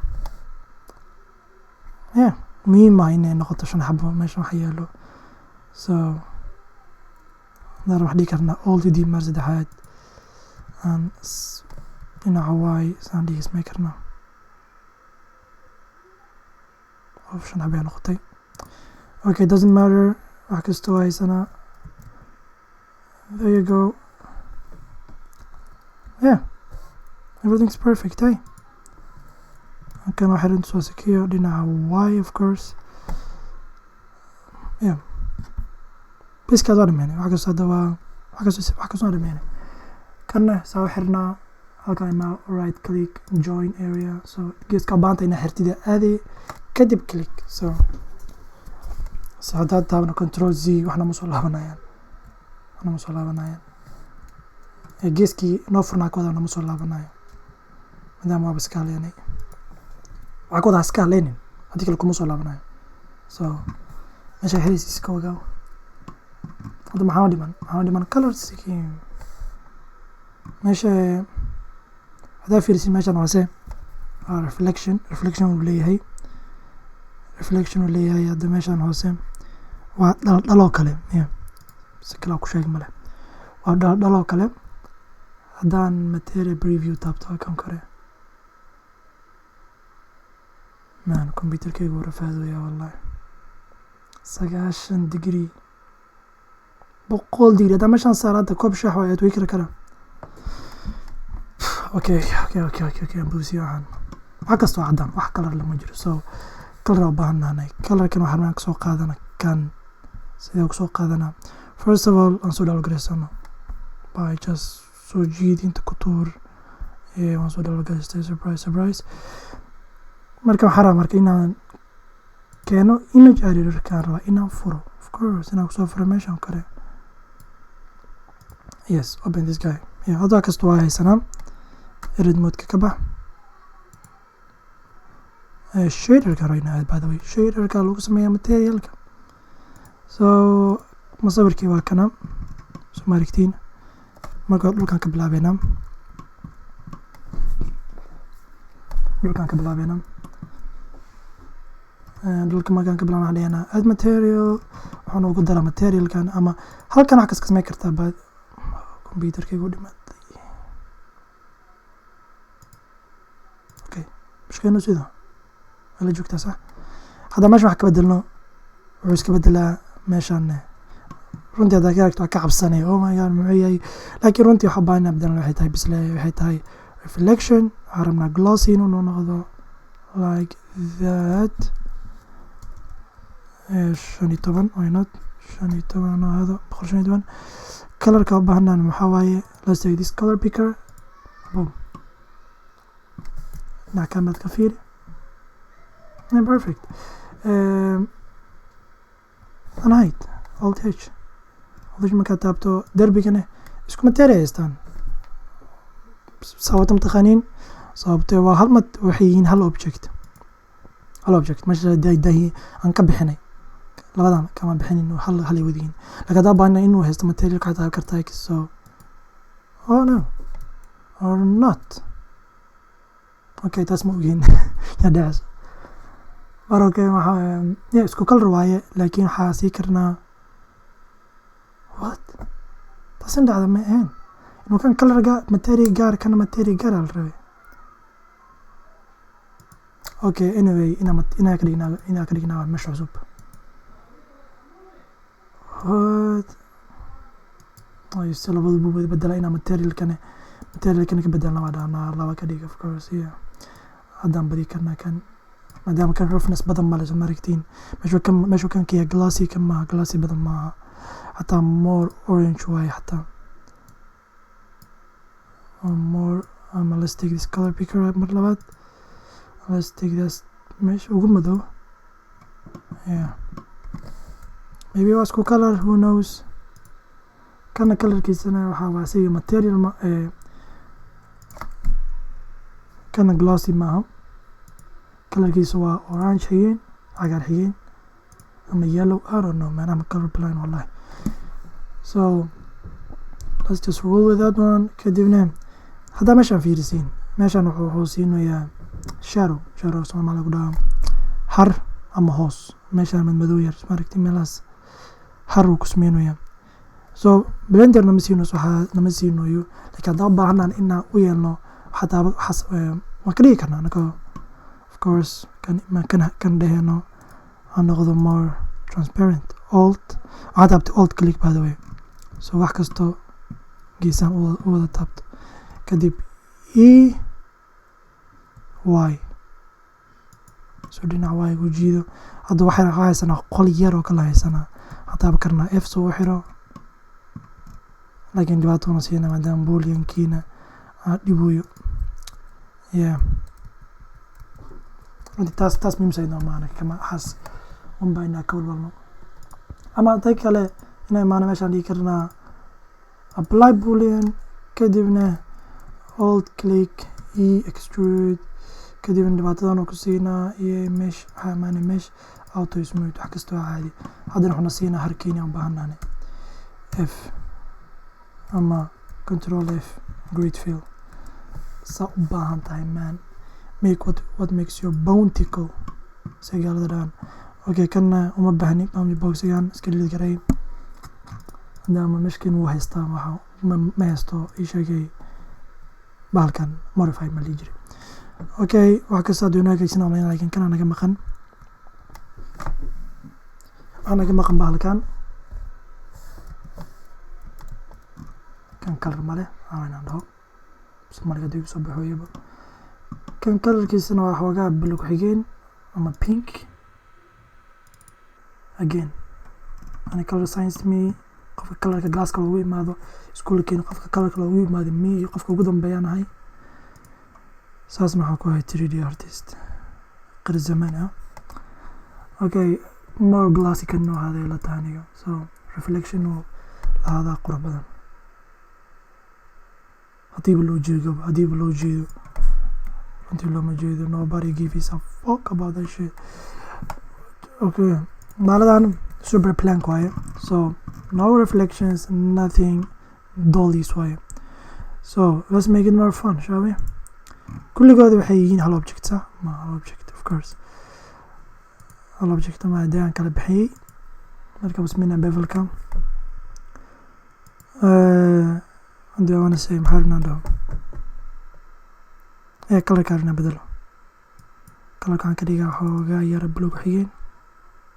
Yeah, muhiim ah inay noqoto shan xabo meesha wax yaalo. So hadaan wax dhihi karnaa Alt D mar saddexaad aan dhinaca Y saan dhihi samey karnaa. Qof shan xabo ay noqotay. Okay, doesn't matter, wax kastoo haysanaa. There you go. Yeah, everything's perfect. Hey, halkan waxaa inta soo sekiyo dhinaca Y, of course. Yeah, biskaas waa dhameynay. Wax kastoo hadda waa wax kastoo waa dhameynay. Kanna saa u xirnaa halkan imaa, right click, join area. So geeska u baahanta inaa xirtida aaday, kadib click. So haddaad taabno Control Z, waxna ma soo laabanayaan, waxna ma soo laabanayaan. Geeskii noo furnaa ka wada nama soo laabanayo, maadaama waaba iska haleenay. Waxaa ka wada iska haleynin, haddii kale kuma soo laabanayo. So meesha xiraysa iska ogaaw. Hadda maxaa dhiman? Maxaa dhiman? Color scheme. Meesha haddaa fiirisid, meeshan hoose waa reflection. Reflection uu leeyahay, reflection uu leeyahay. Hadda meeshan hoose waa dhal dhaloo kale. Yeah, si kale ku sheeg male, waa dhal dhaloo kale. Haddaan material preview taabto kan kore, man, computerkaygu wuu rafaadaya wallahi. 90 degree, 100 degree haddaan meeshaan saaro hadda, koob shaax waa way kara karaa. Okay, buusiyo. Waxaan wax kasta waa caddaan, wax color lama jiro. So color u baahan nahnay. Colorkan waxaan rabnaa kasoo qaadana kan. Sidee kusoo qaadanaa? First of all, aan soo download gareysano by just soo jiid, inta ku tuur. Waan soo download gareystay, surprise surprise. Marka waxaa rabaa marka inaan keeno image editorkaan rabaa inaan furo, of course, inaan kusoo furo meeshan kore. Yes, open this guy. Yeah, hadda kasta waa haysanaa. Edit modeka ka bax. Shaderka right now, by the way, shaderka lagu sameeyaa materialka. So masawirkii waa kana, soo ma aragtiin? Marka dhulkaan ka bilaabeynaa, dhulkaan ka bilaabeynaa. Dhulka markaan ka bilaabna, waxaan dhiganaa add material. Waxaan ugu daraa materialkan ama halkan wax kas ka samey kartaa. Ba computerkaygu dhimatay. Okay, mushkilnu sida waa la joogtaa. Sax, hadda meeshan wax ka bedelno, wuxuu iska bedelaa meeshan. Runtii haddaa ka aragto waa ka cabsanay, "Oh my God, muxuu yahay?" Laakiin runtii waxa baahan inaan bedelno waxay tahay bisle, waxay tahay reflection. Waxaan rabnaa glossy inuu noqdo like that. 15, why not? 15 anoo ahaado, 115. Colorka u baahnaan maxaa waaye? Let's take this color picker. Boom, dhinac kaamaad ka fiiri. Yeah, perfect. And height, Alt H, Alt H markaad taabto, darbigana isku material haystaan. Sababta mataqaaniin? Sababtee waa hal mat, waxay yihiin hal object, hal object. Meesha dahi aan ka bixinay, labadan kama bixinin, hal hal ay wada yihiin. Laakiin haddaa baahna inuu haysto material, waxaad taaban kartaa. So, oh no, or not. Okay, taas ma ogeen yaa dhacayso. Mar okay, waxa, yeah, isku color waaye, laakiin waxaa sii karnaa what taasin dhacda ma ahayn inuu kan colorga material gaar, kana material gaar la rabay. Okay, anyway, inaa ka dhignaa mesh cusub. What? Si labadu buu wada bedela. Inaa materialkana ka bedelna waa dhahnaa laba ka dhig. Of course, yeah, haddaan badi karnaa kan, maadaama kan roughness badan male. Soo ma aragtiin meeshuu kan ka yahay glassy? Kan maaha, glassy badan maaha, xataa more orange waaye, xataa more. Ama let's take this color picker mar labaad. Let's take this meesha ugu madow. Yeah, maybe waa isku color, who knows. Kana colorkiisana waxaa waa asiga material ma kana glossy maaha. Colorkiisa waa orange xigeen, cagaar xigeen ama yellow. I don't know, man, I'm color blind, wallahi. So let's just roll with that one. Kadibna haddaa meeshaan fiirisiin, meeshaan wuxuu siinayaa shadow. Shadow Soomaali lagu dhahaa har ama hoos. Meeshaan madmadow yar, maaragtay, meelahaas har uu ku sameynayaa. So Blender nama siino, waxaa nama siinayo, laakiin haddaan u baahanaan inaan u yeelno, waxaa taaba waxaas waan ka dhigi karnaa anagoo, of course, kan dheheno ha noqdo more transparent. Alt waxaa taabtay, alt click, by the way. So wax kasto geesaan u wada taabto, kadib E Y, so dhinac Y ku jiido. Hadda waxaa haysanaa qol yar oo kala haysanaa. Waxaan taaban karnaa F soo u xiro, laakiin dhibaatona siina maadaama booleankiina aan dhibayo. Yeah, runtii taas muhiimsan maana kama waxaas unbaa inaa ka walwalno. Ama haday kale inaa imaano meeshaan, dhigi karnaa apply boolean, kadibna alt click E, extrude. Kadibna dhibaatadan oo ku siinaa iyo mesh. Waxaa imaanay mesh, auto smooth, wax kastoo caadi. Haddana waxuna siinaa harkeeni aan u baahannahay. F ama control F, grid fill, saa u baahan tahay, man. Make what makes your bone tickle, say gaalada dhahan. Okay, kanna uma baahni. Bounding boxigan iska delete garay, maadaama meshkan wuu haystaa. Waxa ma haysto, ii sheegay bahalkan modified ma lihi jiray. Okay, wax kasta hadduu inoo hagaagsan umaleynaya, laakiin kana naga maqan. Waxaa naga maqan bahalkan. Kan color male aan inaan dhaho Soomaaliga haddii kusoo baxooyaba. Kan colorkiisana waa xoogaa buluug xigeen ama pink. Again, ani color science me. Qofka colorka glasska loogu imaado iskuulkeena, qofka colorka loogu imaado me iyo qofka ugu dambeeyaan ahay. Saasna waxaan ku ahay 3D artist qir zaman ah. Okay, more glassy kan noo ahaaday la tahay aniga, so reflection uu lahaadaa qurux badan, hadiiba loo jeedo. Hadiiba loo jeedo, runtii looma jeedo. Nobody gives a fuck about that shit. Okay, maaladan super plank waaye, so no reflections, nothing, dollies waaye. So let's make it more fun, shall we? Kulligooda waxay yihiin hal object, sax ma hal object? Of course hal object ma haddii aan kala bixiyey. Marka basmina bevelka haddii I wanna say, maxaa rabnaa dhaho ee colorka rabnaa bedelo. Colorka waxaan ka dhigaa xoogaa yara blue xigeen,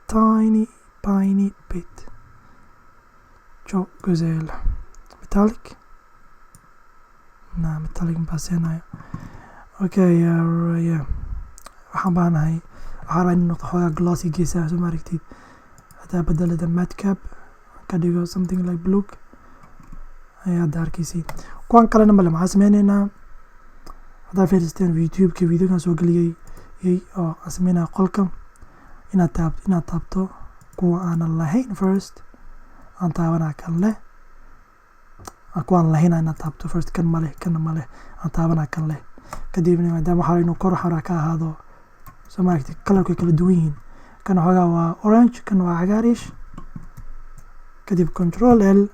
tiny tiny bit. Çok güzel. Metallic na metallic baaseenayo. Okay, yeah, waxaan baahanahay, waxaa rabaa inuu noqdo xoogaa glossy geesaha. Soo ma aragtid? Hadaa bedelada matcap ka dhigo something like blue ayaa hadda arkeysiin. Kuwan kalena male. Maxaa sameyneynaa? Haddaa fiirsteen YouTube-ka videogan soo geliyey oo aan sameynaya qolka, inaad taabto kuwa aanan lahayn first. Aan taabanaa kan leh, kuwaan lahayn inaad taabto first. Kan male, kana male. Aan taabanaa kan leh. Kadibna maadaama waxaa inuu kor xora ka ahaado, soo ma aragtid? Colorku ay kala duwan yihiin. Kan xoogaa waa orange, kan waa cagaarish. Kadib control L,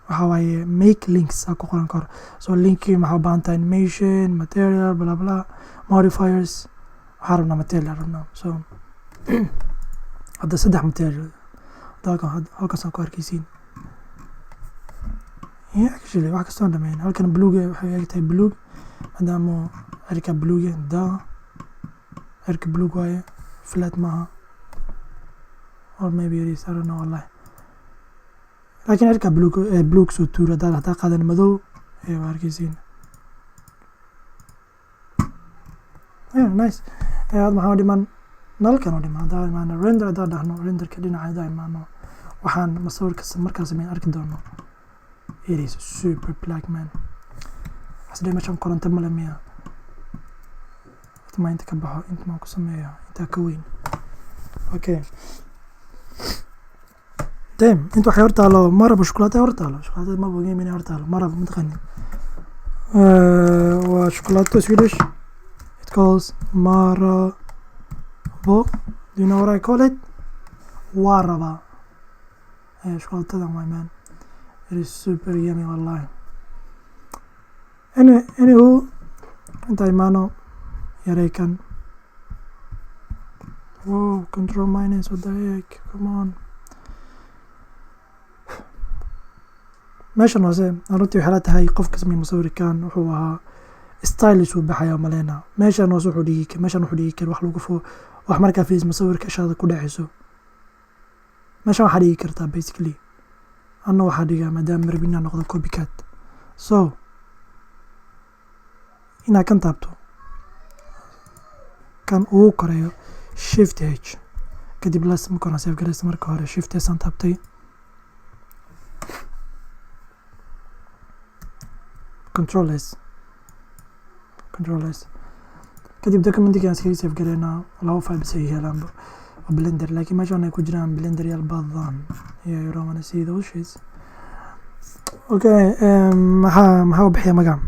waxaa waaye make links aa ku qoran kor. So linkii maxaa u baahan tahay? Animation, material, bla bla, modifiers. Waxaa rabnaa material rabnaa. So hadda saddex material halkaasaan ku arkeysiin. Yeah, actually wax kastoon dhameyn. Halkan buluug waxay eg tahay, buluug maadaama cirka buluuga da. Cirka buluug waaye, flat maaha, or maybe it is, I don't know wallahi, laakiin cirka buluug, buluug soo tuur. Haddaa qaadan madow waa arkeysiin. Yeah, nice. Had maxaa dhiman? Nalkan oo dhiman. Haddaa imaano render, haddaa dhahno renderka dhinaca, haddaa imaano waxaan masawirka markaa sameyn arki doono. It is super black, man. Xasdhe meeshan koronto male miya? Ma inta ka baxo, inta maan ku sameeyo, intaa ka weyn. Okay, damn, inta waxay hortaalo marabo, shukulaato hortaalo. Shukulaatada ma ogeyn inay hortaalo marabo, mataqaani? Waa shukulaato Swedish. It calls Marabou. Do you know what I call it? Waa rabaa shukulaatadan waay, man. It is super yummy wallahi. Anyway, anywho, inta imaano yaraykan. Whoa, control minus, what the heck, come on. Meeshan hoose runtii waxay la tahay qofka sameeyay musawirkan wuxuu ahaa stylish uu baxaya maleyna. Meeshan hoose wuxuu dhigi, meeshan wuxuu dhigi kara wax lagu fo wax markaa fiis musawirka ishaada ku dhacayso. Meeshan waxaa dhigi kartaa basically, anna waxaa dhigaa maadaama rabin inaan noqdo copycat, so inaad kan taabto, kan ugu koreeyo, Shift H, kadib las marka hore save garaysta. Marka hore Shift S aan taabtay, Control S, Control S, kadib documentiga aan iskaga save gareynaa. Laba file bas ay yaalaan oo Blender, laakiin meeshan ay ku jiraan Blender yaal badan. Yeah, you don't wanna see those shits. Okay, maxaa u bixiya magaca?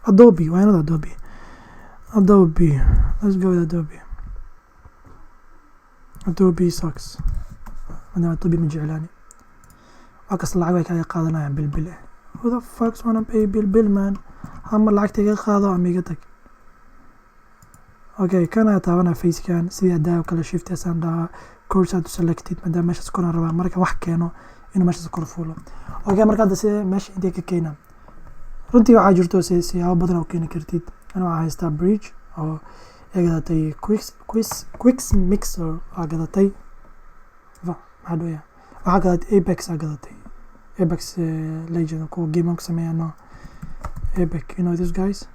Adobe. Why not Adobe? Adobe, let's go with Adobe. Adobe sucks maadaama Adobe ma jeclaani. Waa kasta lacag bay kaaga qaadanayaan bil bil. Who the fuck's wanna pay bil bil, man? Ama lacagta iga qaado ama iga tag. Okay, kana taabana facekan sidii hadaa oo kale, Shift S aan dhahaa, cursor to selected, maadaama meeshaas koraan rabaa marka wax keeno inuu meeshaas kor fuulo. Okay, marka hadda sidee meesha intee ka keena? Runtii waxaa jirto siyaabo badan oo keeni kartid. Ana waxaa haystaa bridge oo ay gadatay Quick Mixer waa gadatay, maxaa dhooya, waxaa gadatay Apex, aa gadatay Apex Legend, kuwa game ku sameeyano, Apex, you know, these guys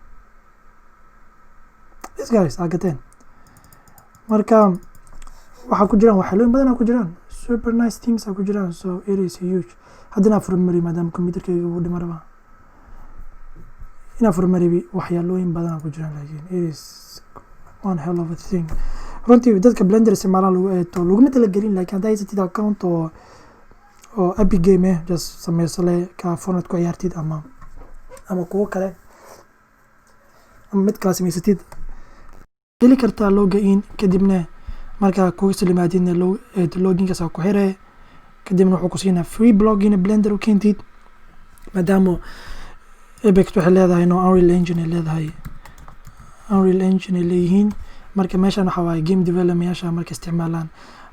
aa gateen. Marka waxaa ku jiraan waxyaalooyin badan aa ku jiraan, super nice things aa ku jiraan, so it is huge. Haddana furmari maadaama computerkayga uu dhima rabaa inaan furmaribi, waxyaalooyin badan aa ku jiraan, laakiin it is one hell of a thing runtii. Dadka Blender isticmaalaan lagu eeto laguma talagelin, laakiin haddaa haysatid account oo Epic Game just sameyso le ka Fortnite ku ciyaartid ama kuwo kale ama mid kala samaysatid, geli kartaa login, kadibna markaa kuga salimaadidna loginkaas ku xire, kadibna wuxuu ku siinaa free plugin Blender u keentid, maadaama Epic waxay leedahay no Unreal Engine ay leedahay, Unreal Engine ay leeyihiin. Marka meeshan waxa waaye game developmentyaasha marka isticmaalaan.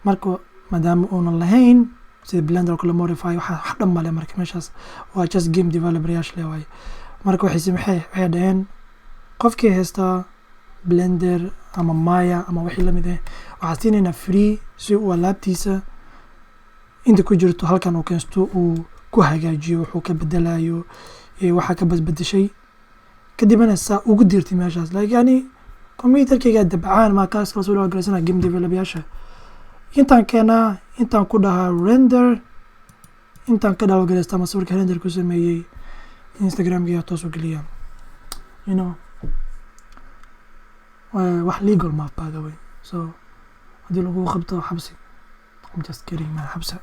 Marka maadaama uunan lahayn sida Blender oo kale modify waxa wax dhan male, marka meeshaas waa just game developeryaasha le waaye. Marka waxay dhaheen qofkii haystaa Blender ama Maya ama wixii lamid ah, waxaa siinaynaa free si uu alaabtiisa inta ku jirto halkan uu keensto, uu ku hagaajiyo wuxuu ka bedelayo waxaa ka badbedeshay, kadibna saa ugu dirtay meeshaas. Like yani computerkayga dabcaan maa kaas kala soo galaysana game developeryaasha intaan keenaa, intaan ku dhahaa render, intaan ka download garaysta ama sawirka render ku sameeyey, Instagramkayga toos u geliya. Wax legal ma, by the way, so haddii lagu qabto xabsi. I'm just kidding, man. Xabsi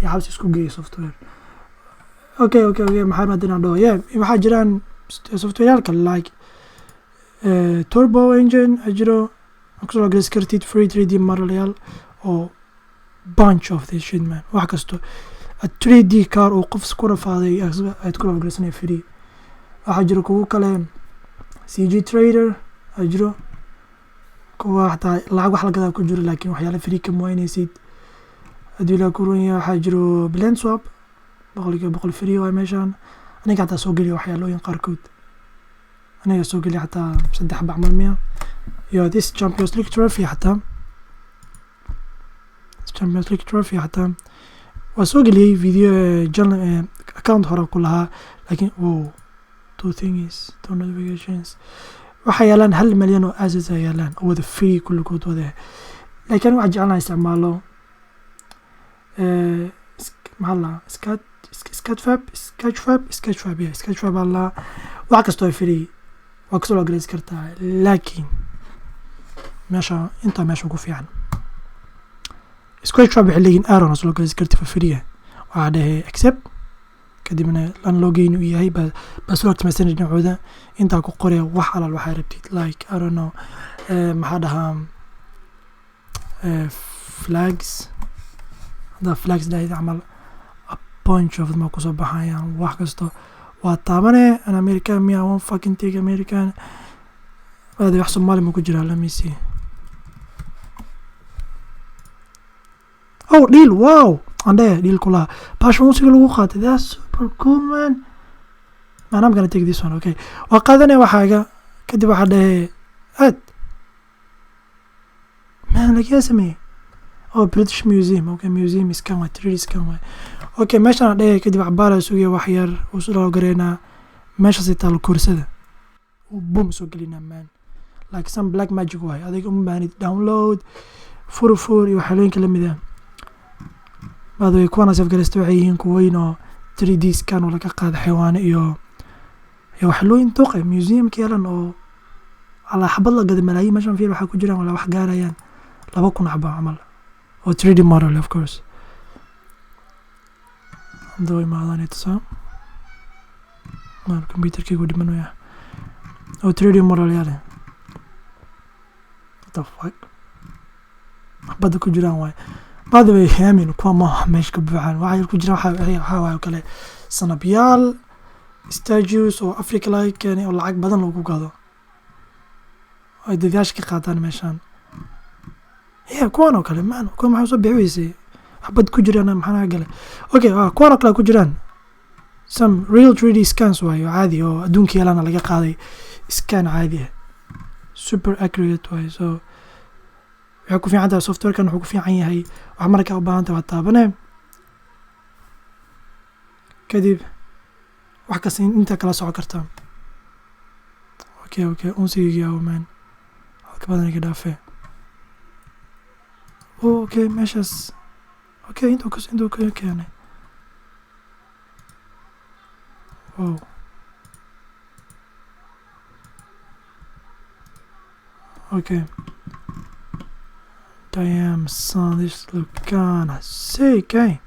ya xabsi isku geeya software. Okay, maxaa rabaa inaan dhaho? Yeah, waxaa jiraan softwareyaal kale like Turbo Engine a jiro kusoo galaysan kartid free 3D modelayaal oo bunch of this shit, man. Wax kasto a 3D car oo qof ku rafaaday aad ku galaysanaya free. Waxaa jiro kuwo kale, CG Trader a jiro, kuwa xataa lacag wax lagadaa ku jiro, laakiin waxyaala free kama waynaysid haddii la kuran yahay. Waxaa jiro Blend Swap, 100% free waay. Meeshaan aniga xataa soo geliya waxyaalooyin qaarkood, aniga soo geliya xataa saddex bacmal miya. Iyo this Champions League trophy, xataa Champions League trophy xataa waa soo geliyey video channel account hore ku lahaa. Laakiin wow, two things, two notifications. Waxaa yaalaan 1 milyan oo assets ay yaalaan oo wada free kulligood wada. Laakiin waxaa jecelnaha isticmaalo, maxaa la Sketchfab, Sketchfab, Sketchfab, yeah, Sketchfab aa lahaa. Wax kastoo ay free waa kasoo loo garaysi kartaa, laakiin meesha intaa meesha ugu fiican Sketchfab waxay leeyihin aaron soo garaysi karti for free. Waxaa dhehe accept, kadibna lan login uu yahay password samaysan dhinacooda intaa ku qoraya wax alal waxaa rabtid, like, I don't know, maxaa dhahaa, flags. Haddaa flags dhahid camal, a bunch of them kusoo baxayaan. Wax kasto waa taabane. An American me, I won't fucking take American. Wadaad wax Soomaali ma ku jiraa? Let me see. Oh, deal. Wow, andhe deal kulaha baasha musiga lagu qaatay. That's super cool, man. Man, I'm gonna take this one. Okay, waa qaadanaya waxaaga. Kadib waxaa dhehe aad man lagaa sameeyey. Oh, British Museum. Okay, museum scan waay, 3D scan waay. Okay, meeshaan dhehe. Kadib cabaara sugaya wax yar, uu soo gareynaa. Meeshaasay taalo koorsada, uu boom soo gelinaa, man, like some black magic waay. Adiga uma baahnid download fur fur iyo waxyaalooyinka lamid ah. By the way, kuwana save garaysta waxay yihiin kuweyn oo 3D scan oo laga qaada xayawaano iyo waxyaalooyin duqe museumka yeelan oo alaa xabad la gada malaayiin. Meeshan fiir, waxaa ku jiraan walaa wax gaarayaan 2000 xabo camal oo 3D model, of course. Haduu imaadaan tusaa maar computerkaygu dhimanaya oo 3D model yaale. What the fuck, xabadda ku jiraan waay. By the way, amin kuwa ma meesha ka buuxaan. Waxaa ku jira waxaa waaye oo kale sanabyaal, statues oo Africa laga keenay oo lacag badan lagu gado, ay dadaasha ka qaataan meeshaan. Yeah, kuwan oo kale, man, kuwan maxaa soo bixi weysay? Xabad ku jiraan maxaa naga galay? Okay, kuwan oo kale ku jiraan some real 3D scans waayo, caadi oo adduunka yeelana laga qaaday scan caadi ah, super accurate waayo. So waxay ku fiican tahay softwarekan, wuxuu ku fiican yahay wax markaa u baahan tahay waa taabane, kadib wax kasta inta kala soco kartaa. Okay, unsigigi aw, man, halka badan iga dhaafe. Oh, okay, meeshaas. Okay, intuu ka keenay. Wow, okay. Damn, son, this look kinda sick, eh?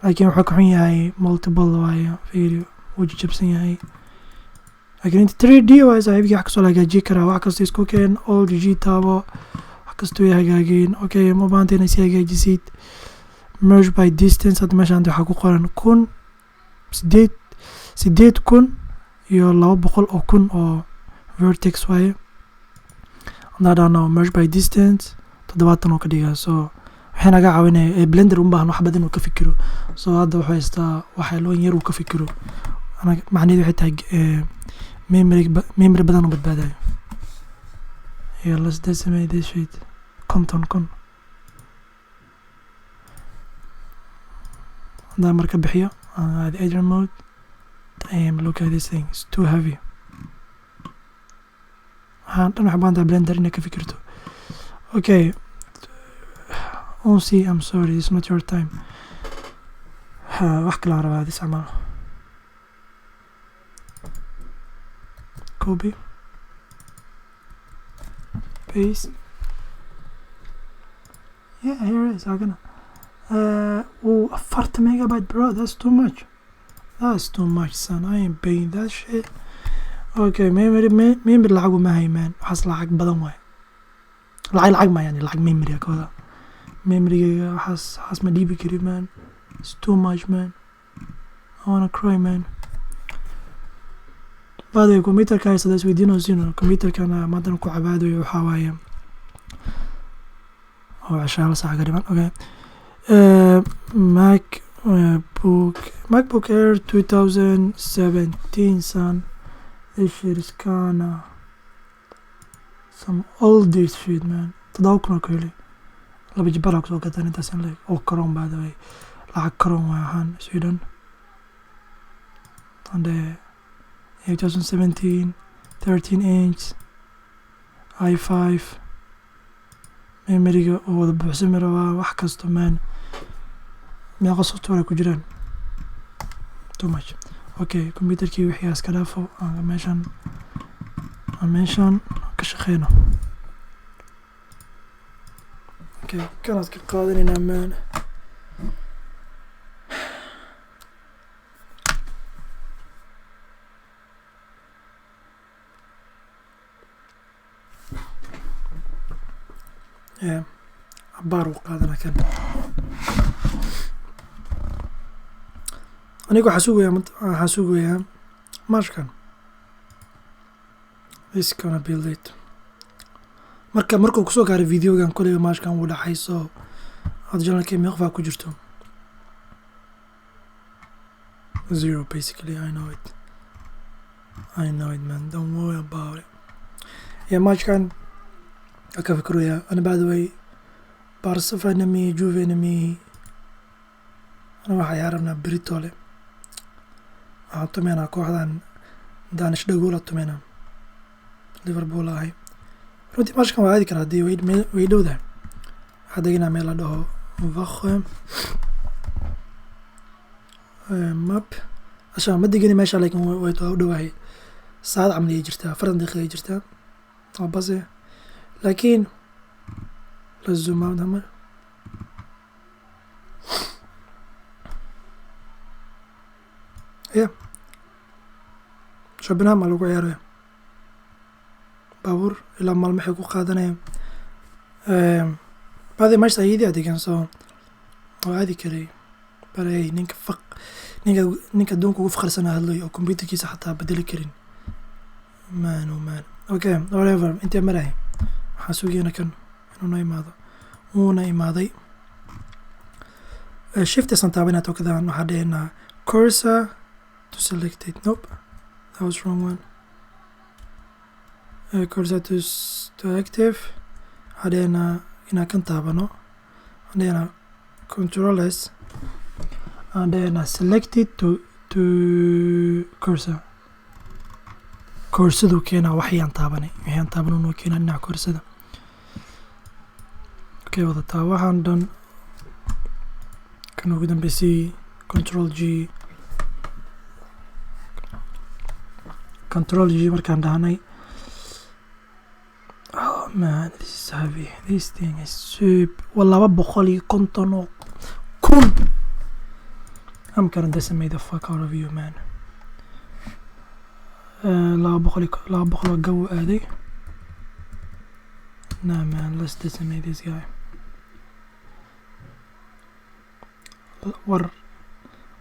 Laakiin wuxuu ka xun yahay multiple waayo, fiiri, wuu jajabsan yahay. Laakiin inta 3D waayo, saaxiibkii, wax kastoo la hagaajin karaa. Wax kasta isku keen, all g taabo, wax kastoo way hagaageen. Okay, ma baahanta inay si hagaajisid. Merge by distance. Hadda meeshaan waxaa ku qoran kun sideed 8,200 oo vertex waaye. Haddaan dhahno merge by distance, 70 oo ka dhigaa. So waxay naga caawinaya ee Blender un baahan wax badan inuu ka fikiro. So hadda wuxuu haystaa waxyaalooyin yar uu ka fikiro. Macnaheedu waxay tahay memory badan u badbaadayo. Yeah, let's decimate this shit. 50,000 haddaan marka bixiyo the edit mode. Damn, look at this thing, it's too heavy. Waxaan dhan waxay baahan tahay Blender inay ka fikirto. Okay, onsi, I'm sorry, it's not your time. Wax kale aan rabaa this camal. Copy, paste. Yeah, here it is. Agana oh, 40 megabyte, bro, that's too much, that's too much, son. I ain't paying that shit. Okay, memory, memory lacag uma hay, man. Waxaas lacag badan waay. Lacag ma yani lacag memory ka wada. Memorygayga waxaas ma dhiibi kari, man. It's too much, man. I wanna cry, man. By the way, computerka haysada isweydiinaysiin, computerkana maantana ku cabaadayo waxaa waaye oo cashaa hal saac ka dhiman. Okay, MacBook Air 2017, son. This shit is kinda Some old shit, man. 7,000 oo ku helay, laba jibaraa kusoo gataan intaas in leeg oo karoon. By the way, lacag karoon waay ahaan Sweden. And 2017, 13 inch, i5, memoryga oo wada buuxsami rabaa, wax kasto, man. Meeqa software ku jiraan? Too much. Okay, computerkii wixii iska dhaafo, aan meeshan, aan meeshan ka shaqeyno. Okay, kanaad ka qaadanaynaa, man. Yeah, cabaar uu qaadanaa kan. Aniga waxaa sugayaa matchkan. This gonna be late. Marka markuu kusoo gaaray videogan, koleyba matchkan wuu dhacay. So hadda channelkii meeqfaa ku jirto? Zero, basically. I know it, I know it, man. Don't worry about it. Yeah, matchkan waa ka fikirayaa ana. By the way, Barca nami, Juve nami, ana waxaa ciyaarabnaa Britole. Waxaan tumeynaa kooxdan Danish dhagoola tumeynaa, Liverpool ahay. Runtii matchkan waa aadi karaa haddii way dhowdahay. Waxaa deganaa meel la dhaho Växjö. Map asha ma degani meesha, laakiin way waa u dhowahay. Saacad camal ayay jirtaa, 40 daqiiqa ay jirtaa oo base. Laakiin let's zoom out hamar. Yeah, Köpenhamn aa lagu ciyaaraya. Baabuur ilaa maalmo waxay ku qaadanayaan. Badi meesha ayadii adegan, so waa aadi karay. Baley ninka faq ninka ninka adduunka ugu faqrisanaa hadlayo oo computerkiisa xataa bedeli karin. Man, oh man. Okay, whatever. Intee marahay? Waxaan sugayna kan inuu noo imaado. Wuuna imaaday. Shift isan taabanaa tokadan. Waxaa dhehnaa cursor to select it. Nope, that was wrong one. Cursor to active. Waxaa dhehnaa inaan kan taabano. Waxaan dhehnaa control S. Aan dhehnaa selected to cursor. Cursordu keenaa waxyaan taabanay, waxyaan taaban noo keenaa dhinaca cursorda. Okay, wadataa waxaan dhan. Kan ugu dambeysay, control G. Control G markaan dhahnay. Oh man, this is heavy. This thing is super. Waa 250,000. I'm gonna decimate the fuck out of you, man. 200 oo gaw aaday. Nah man, let's decimate this guy. War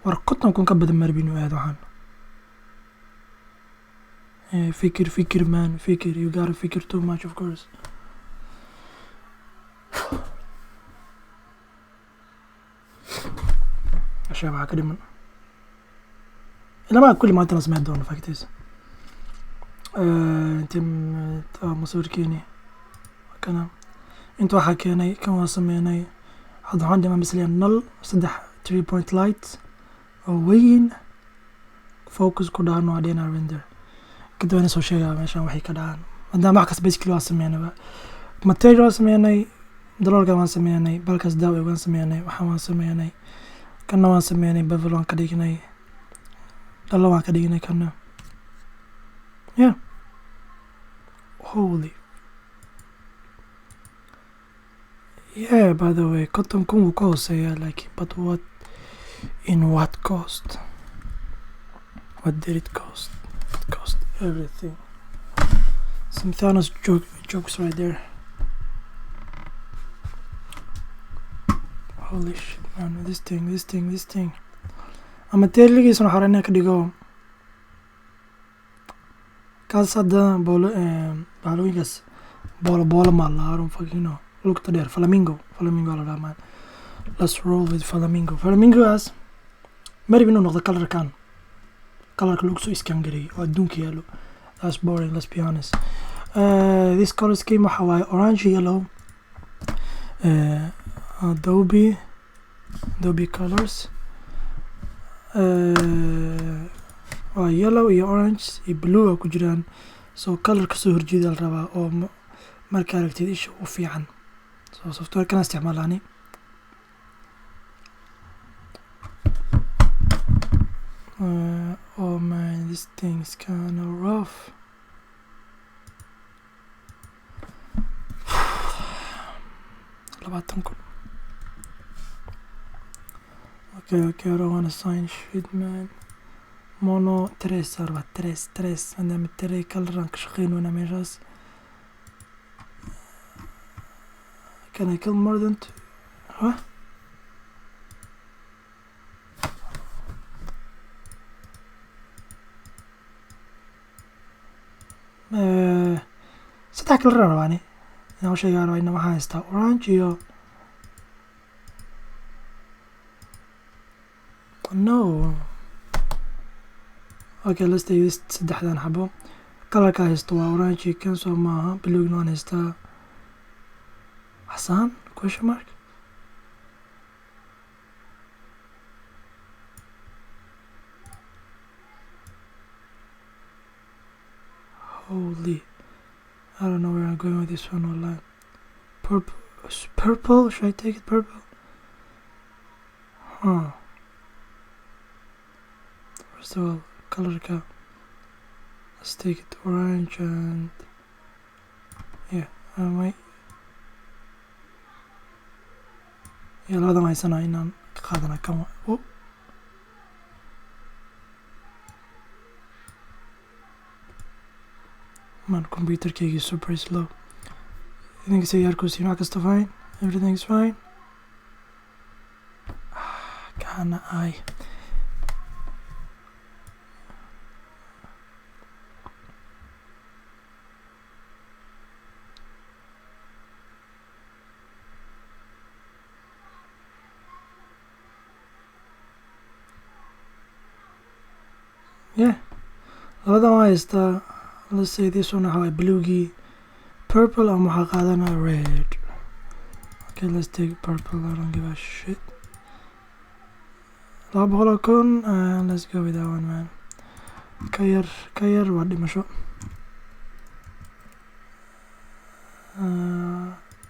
50,000 ka badan marbi inuu aado. Waxaan fikir, fikir, man, fikir. You gotta fikir too much, of course. Ashyaa waxaa ka dhiman ilamaa kulli maanta la sameyn doono factiis. Inti masawirkeeni kana inta waxaa keenay, kan waa sameynay. Hadda waxaan dhimaa misliya nal saddex three point light oo weyn. Focus ku dhahno, waa dhina render. Kadib waan soo sheegaa meeshan waxay ka dhacaan, maadaama wax kasta basically waa sameynayba. Material waa sameynay, daloolka waan sameynay, balkaas daawa waan sameynay, waxaan waan sameynay, kana waan sameynay, bevel waan ka dhignay, dhalo waan ka dhignay kana. Yeah, holy yeah. By the way, 50,000 wuu ka hooseeyaa, laakiin but what in what cost? What did it cost? It cost everything. Some Thanos jokes right there. Holy shit, man. This thing, this thing, this thing. Ama teeligiisana waxaa rabaa inaan ka dhigo kaas hadda boolo, baalooyinkaas boolo boolo maa la, I don't fucking know. Lugta dheer, flamingo, flamingo la dhahaa, man. Let's roll with flamingo. Flamingogaas marib inuu noqdo colorkan, colorka lagu soo iskaan gareeyay oo adduunka yaalo. That's boring, let's be honest. This color scheme waxa waaye orange, yellow, Adobe colors, waa yellow iyo orange iyo blue ku jiraan. So color kasoo horjeeda la rabaa oo marka aragtid isha u fiican. So software kana isticmaalaani. Oh man, this thing is kind of rough. 20,000. Okay, I don't wanna sign shit, man. Mono tres arba tres tres maadaama tre color aan ka shaqeynayna meeshaas. Can I kill more than two? Huh? Saddex color aan rabaa ani inaan u sheegaa rabaa. Ina waxaan haystaa orange iyo no. Okay, let's take this. Saddexdan xabo colorka haysto waa orange iyo kan soo maaha. Bluegna waan haystaa, xasaan question mark. Holy, I don't know where I'm going with this one. Online purple, purple. Should I take it purple? Huh. First of all, color ka, let's take it orange and yeah, I might, yeah, labadan haysanaa inaan ka qaadana kan oh. Man, computerkaygi super slow. Idinka say yarkusiin wax kasta fine, everything is fine. Kana ay yeah, labadan waa haystaa. Let's say this one waxa waye bluegii, purple ama waxaa qaadanaa red. Okay, let's take purple. I don't give a shit. 200,000, and let's go with that one, man. Ka yar, ka yar waa dhimasho.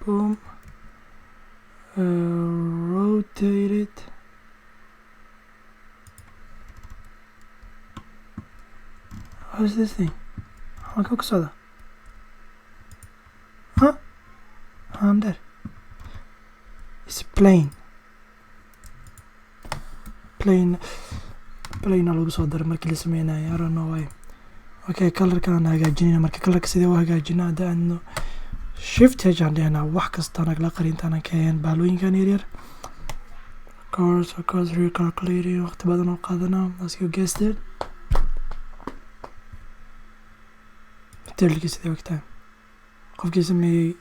Boom, rotate it. What is this thing? Halka ku socda? Huh? I'm dead. It's plane. Plane. Plane lagu soo daray markii la sameynayo. I don't know why. Okay, colorkaan hagaajinayna. Marka colorka sidee u hagaajinaa? Hadda aadno shift h aan dhehnaa, wax kasta nagala qari intaanan ka ahayn baalooyinkan yaryar. Of course, recalculating waqti badan oo qaadanaa. As you guessed it. Materialkii sidee ogtahay qofkii sameeyey?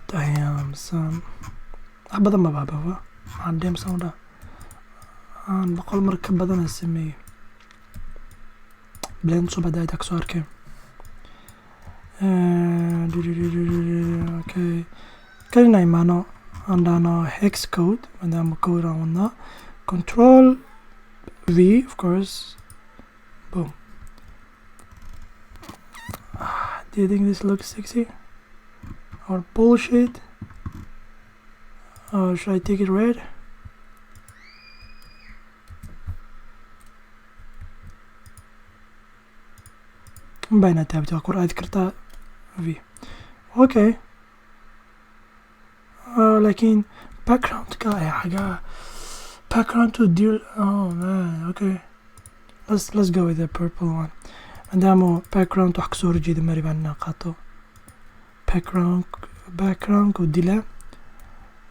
Damn son, wax badan ma baababa. Maxaan damn son dhaa aan 100 mar ka badan sameeyey blend cusub hadda aytaa kasoo arkeen. Okay, kalina imaano aan dhahno hex code maadaama code aan wadnaa. Control V, of course. Boom. Do you think this looks sexy or bullshit? Or should I take it red? Bayna taabti waa kor aadi kartaa V. Okay, laakiin backgroundka ayaa xagaa background to deal. Oh man, okay, let's go with the purple one maadaama background wax kasoo horjeeda mari baan inaan qaato background ku dila.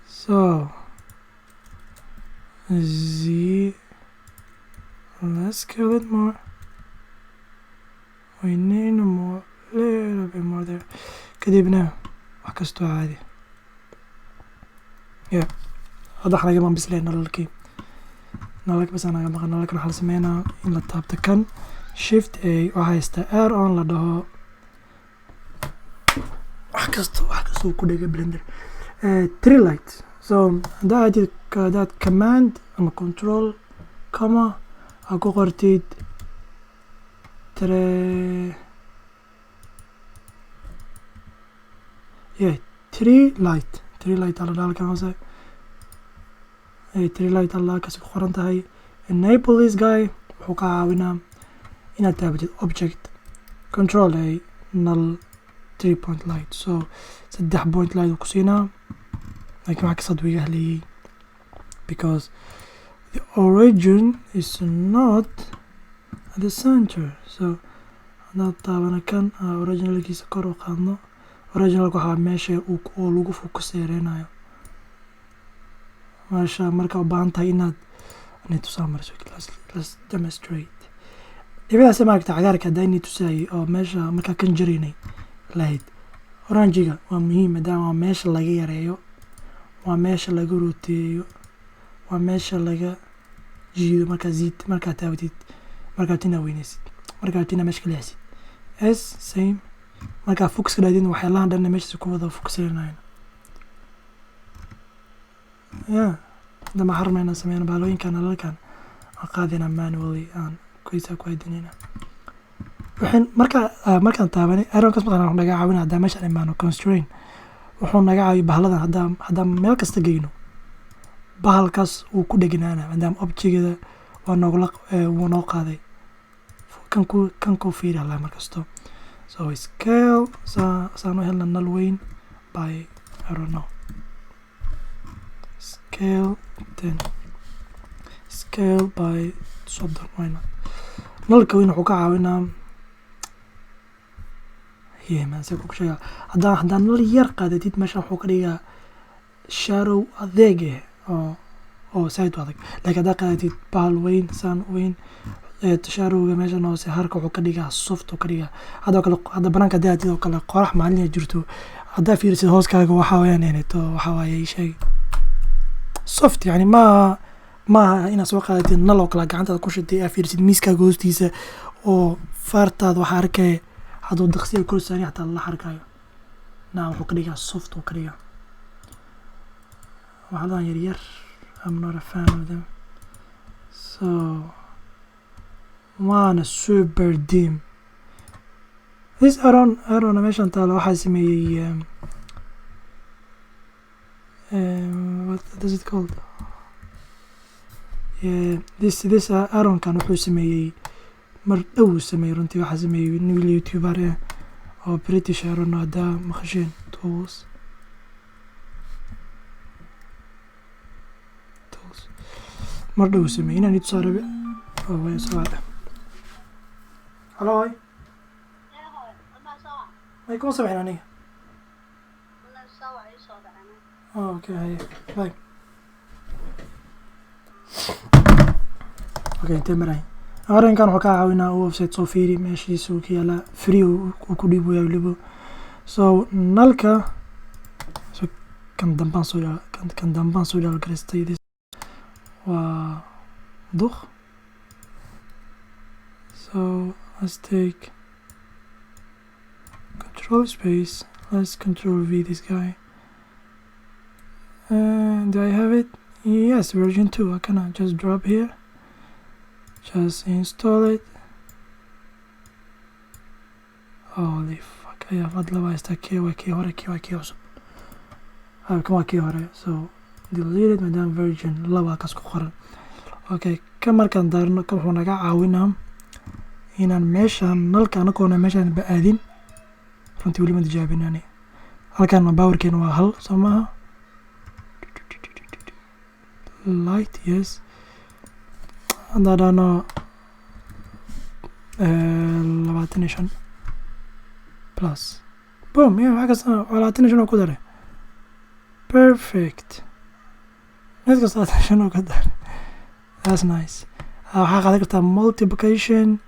So Z, let's kill it more. We need more, little bit more there. Kadibna wax kastoo caadi. Yeah, hadda waxa naga maqan bislee nalalkii, nalalka bas naga maqan. Nalalkan waxaa la sameynaa in la taabto kan shift A, waxaa haystaa add on la dhaho. Wax kasta uu ku dhigay Blender. Three light. So haddaa aadid, haddaad command ama control comma aa ku qortid tre, yeah, three light, three light ala halkan hoose, three light alla kasi ku qoran tahay. Enable this guy. Wuxuu ka caawinaa inaad taabatid object, control A, null, three point light. So saddex point light uu ku siinaa, laakiin waxa kasad wiiga haleeyay because the origin is not at the center. So haddaan taabana kan originalkiisa kor u qaadno, originalka waxaa meesha oo lagu focus yareynayo meesha. Marka u baahan tahay inaad inay tusaa marso, let's demonstrate. Dhibadaas maaragta cagaarka haddaa inay tusaayay oo meesha markaa kan jaraynay lahayd. Oranjiga waa muhiim maadaama waa meesha laga yareeyo, waa meesha laga roteeyo, waa meesha laga jiido. Markaa zid markaa taabatid, markaa tina weynaysid, markaa tina meesha ka leexsid. S same, markaa focuska dhaadin, waxyaalahan dhanna meeshaas ku wada focusanayaan. Yeah, hadda maxaa rabnaa inaan sameyno? Baalooyinkan nalalkan aan qaadayna manually, aan kuysaa ku aadinayna. Waxaan markaa markaan taabanay add-onkaas maqan wuxuu naga caawinaa haddaan meeshaan imaano constraint. Wuxuu naga caawiya bahaladan haddaan meel kasta geyno, bahalkaas wuu ku dhegnaana maadaama objectgada waa noogla wuu noo qaaday. Kan ku fiiri halaa markasto. So scale saan u helna nal weyn by, I don't know, scale 10, scale by 30, why not? Nalka weyn wuxuu ka caawinaa, yeah man, see ku sheegaa, haddaan nal yar qaadatid, meesha wuxuu ka dhigaa shadow adeeg eh oo saaid u adag. Laakiin haddaa qaadatid bahal weyn, saan weyn, shadowga meeshan hoose harka wuxuu ka dhigaa soft uu ka dhigaa. Hadoo kale hadda banaanka hadii aadid oo kale, qorax maalin jirto, haddaa fiirisid hooskaaga, waxaa weeyaan eneto waxaa waaye ii sheeg soft. Yani maaha inaad soo qaadatid nal oo kale gacantaada ku shitay, aa fiirisid miiskaaga hoostiisa oo faartaada waxaa arkaya hadduu daqsiga kor saari xataa la harkayo. Na wuxuu ka dhigaa soft uu ka dhigaa. Waxyaalahan yar yar, I'm not a fan of them. So waana super dim. This add-on meeshan taalo waxaa sameeyey what does it called? Yeah, this add-onkan wuxuu sameeyey mar dhow uu sameeyey. Runtii waxaa sameeyey nin wiil youtuber ah oo British. I don't know haddaa maqasheen. Tools mar dhow uu sameeyey inaan itusaa rabe oo way soo wacda. Hello, hi. May kuma soo bixin aniga. Oh, okay, haye, bye. Okay, intee maray? Arrinkan wuxuu ka caawinaa uu website soo fiiri, meeshiisa uu ka yaalaa, free uu ku dhiibaya weliba. So nalka, so kan dambaan soo dhaalgaraystay. This waa duq. So let's take control space, let's control V this guy. And do I have it? Yes, version 2. I can just drop here, just install it. Holy fuck, I have laba haystaa. Kee waa kii hore, kee waa kii cusub? Ah, kan waa kii hore. So delete it maadaama version laba kaas ku qoran. Okay, kan markaan daarno, kan wuxuu naga caawinaa inaan meeshaan nalka anagoona meeshaan ba aadin. Runtii weli ma tijaabin ani. Halkan powerkeena waa hal, soo maaha? Light, yes. Haddaan dhahno 25 plus, boom. Yeah, wax kasta waa 25 oo ku daray. Perfect, mid kasta 25 oo ku daray. That's nice. Waxaa qaadan kartaa multiplication.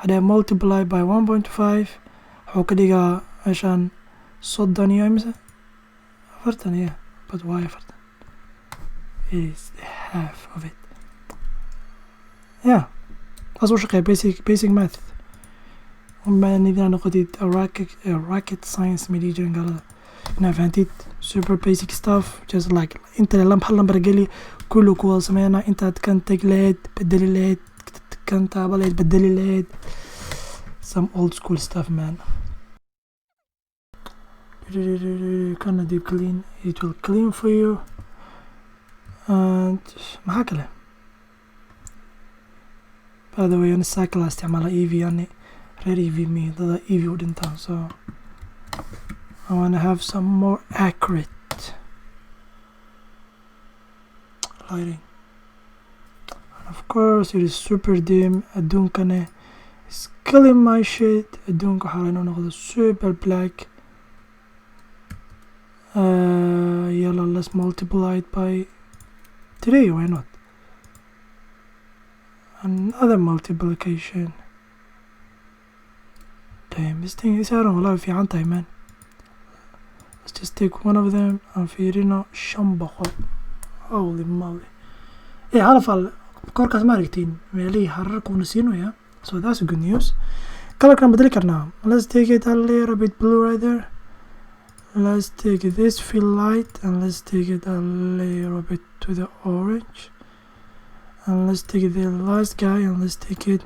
Hadee multiply by 1.5, wuxuu ka dhigaa meeshaan 30 iyo imise, 40. Yeah, but why 40? Is the half of it. Yeah, taas u shaqeeya basic math. Uma nidina noqotid a rocket science ma dhihi jirin gaalada. Inaa fahantid super basic stuff, just like inta hal number geli, kullu ku wada sameynaa. Intaad kan tag lahayd, bedeli lahayd, kan taaba lahayd, bedeli lahayd. Some old school stuff, man. Kana deep clean, it will clean for you. And maxaa kale? By the way, ani cycle isticmaala EV. Ani reer EV mi dada EV u dhintaan, so I want to have some more accurate lighting. And of course it is super dim. Adduunkane is killing my shit. Adduunka waxaa inuu noqdo super black. Yellow, let's multiply it by 3, why not? Another multiplication. Damn, this thing is, I don't know, fiican tahay, man. Let's just take one of them aan fiirino. 500, holy moly. Eh, hal fal korkaas ma aragtiin meelihii hararkuuna siinaya, so that's good news. Colorkan bedeli karnaa. Let's take it a little bit blue right there. Let's take this fill light and let's take it a little bit to the orange, and let's take the last guy and let's take it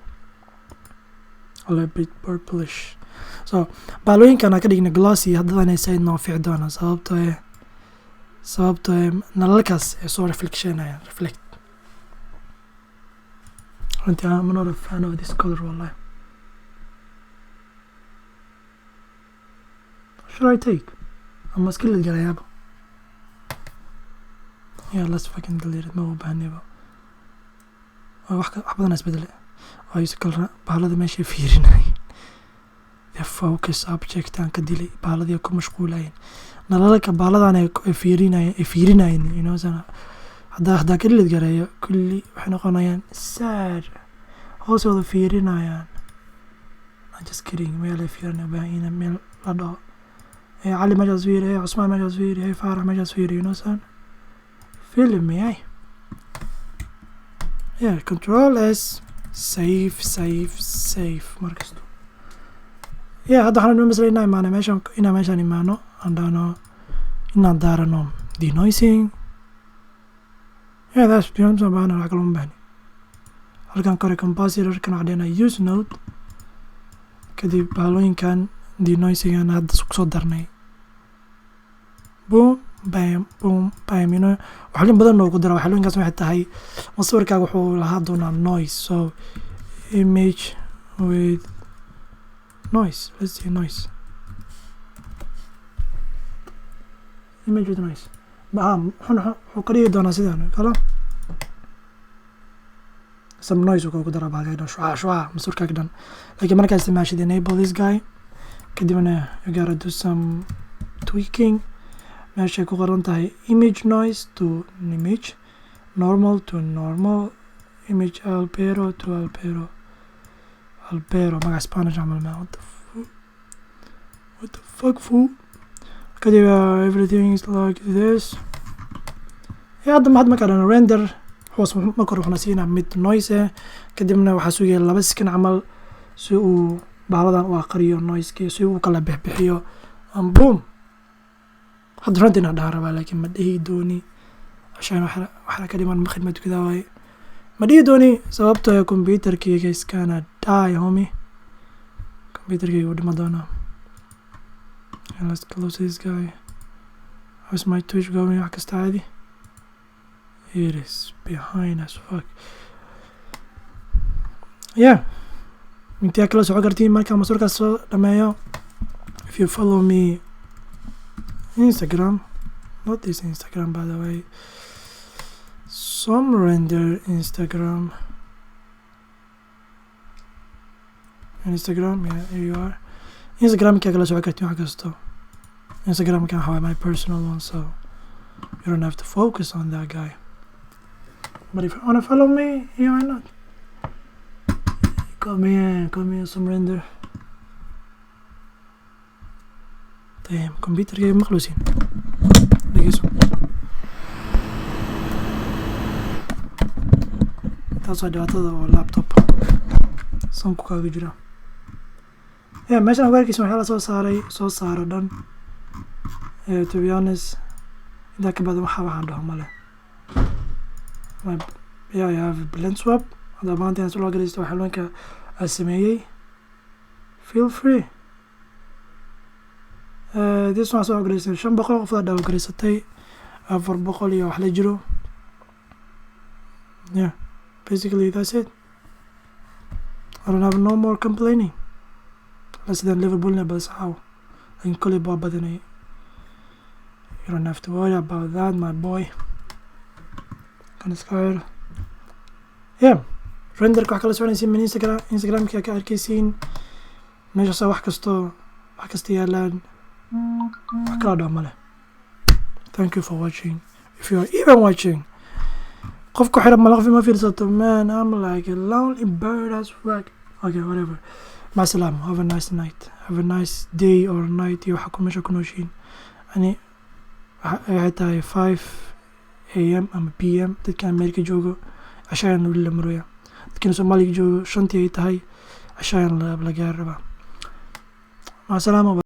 a little bit purplish. So baalooyinkan aan ka dhigna glossy haddana said noo fiici doonaa, sababtoo eh nalalkaas ay soo reflectionayaan, reflect. Runtii I'm not a fan of this color, wallahi. Should I take ama iska galayaaba? Yeah, let's fucking delete it. Ma u baahniba. Wax badan isbedele waayo si kalena bahalada meeshay fiirinayeen, the focus object aan ka dilay, bahaladii ku mashquulayeen, nalalka baaladan ay fiirinayeen. Sana haddaa ka delete gareeyo, kulli waxay noqonayaan sad, hoos wada fiirinayaan. I'm just kidding. Meel ay fiirinaya baahan in meel la dhaho, hey Cali meeshaas fiiri, hey Cusmaan meeshaas fiiri, hey Faarax meeshaas fiiri, son feeling me, eh? Yeah, control S, save, save, save markasto. Yeah, hadda waxaan noo masla inaan imaano meeshaan, inaan meeshaan imaano, aan dhahno inaan daarano denoising. Yeah, that's soo baahna, wax kale uma baahni. Halkan kore compositorkan waxaan dhahnaa use node, kadib baalooyinkan denoisingan hadda kusoo darnay, boom bam boom bam. Waxlin badan oo ku dara waxlooyinkaas waxay tahay masawirkaaga wuxuu lahaa doonaa noise. So image with noise, let's see, noise, image with noise. Wuxuu ka dhigi doonaa sidaan kala some noise uu ku daraa bahalka dhan, shucaa shucaa masawirkaaga dhan. Laakiin markaa isticmaashid enable this guy, kadibna you gotta do some tweaking. Meeshay ku qoran tahay image noise to image normal to normal, image albedo to albedo, albedo magac Spanish camal, man. What the fuck, what the fuck, fool. Kadib everything is like this. Yeah, hadda mahad markaa dhano render hoos marka hore wuxuuna siinaa mid noise eh, kadibna waxaa sugaya 2 second camal si uu baaladan u aqriyo noisekii, si uu kala bixbixiyo, and boom. Hadda runtii inaan dhahan rabaa, laakiin ma dhihi dooni ashaan waxaa ka dhiman maqrib ma tukadaa waaye, ma dhihi dooni sababtoo ah computerkayga is gonna die, homie. Computerkayga wuu dhima doonaa. And let's close this guy. How's my Twitch going? Wax kasta caadi. It is behind as fuck. Yeah, intee kala socon kartiin markaan masawirkaas soo dhameeyo? If you follow me Instagram, not this Instagram by the way, some render Instagram. Yeah, here you are. Instagram ka kala socon kartiin wax kasto. Instagram kan waxaa my personal one, so you don't have to focus on that guy, but if you wanna follow me, yeah, why not? Come here, come here, some render. Damn, computerkayga maqluusin, dhegeyso. Taas waa dhibaatada oo laptop sanku kaaga jira. Yeah, meeshan ugu arkeysa waxaa la soo saaray, soo saaro dhan. To be honest, intaa ka badan waxaan dhaho male. Yeah, I have blend swap. Haddaa maanta inaad soo galaysto waxyaaloonka aan sameeyey, feel free. This one soo galaysay 500 qof aa download, 400 iyo wax la jiro. Yeah, basically that's it. I don't have no more complaining less than Liverpool bas how laakiin koley baa badanay. You don't have to worry about that, my boy. Kan iska xir. Yeah, renderka wax kala soconaysiin min Instagram, Instagramka ka arkaysiin. Meeshaasa wax kasto, wax kasta yaalaan. Wax kala dhaw male. Thank you for watching, if you are even watching. Qof ku xiran mala, qof ima fiirsato. Man, I'm like a lonely bird as fuck. Okay, whatever. Maca salaama. Have a nice night, have a nice day or night iyo waxa ku meesha ku nooshiin. Ani waxay tahay 5 a.m. ama p.m. Dadka America joogo cashayaan weli la marooya. Dadkina Soomaaliga joogo 5-tii ay tahay, cashayaan la gaari rabaa. Maca salaama.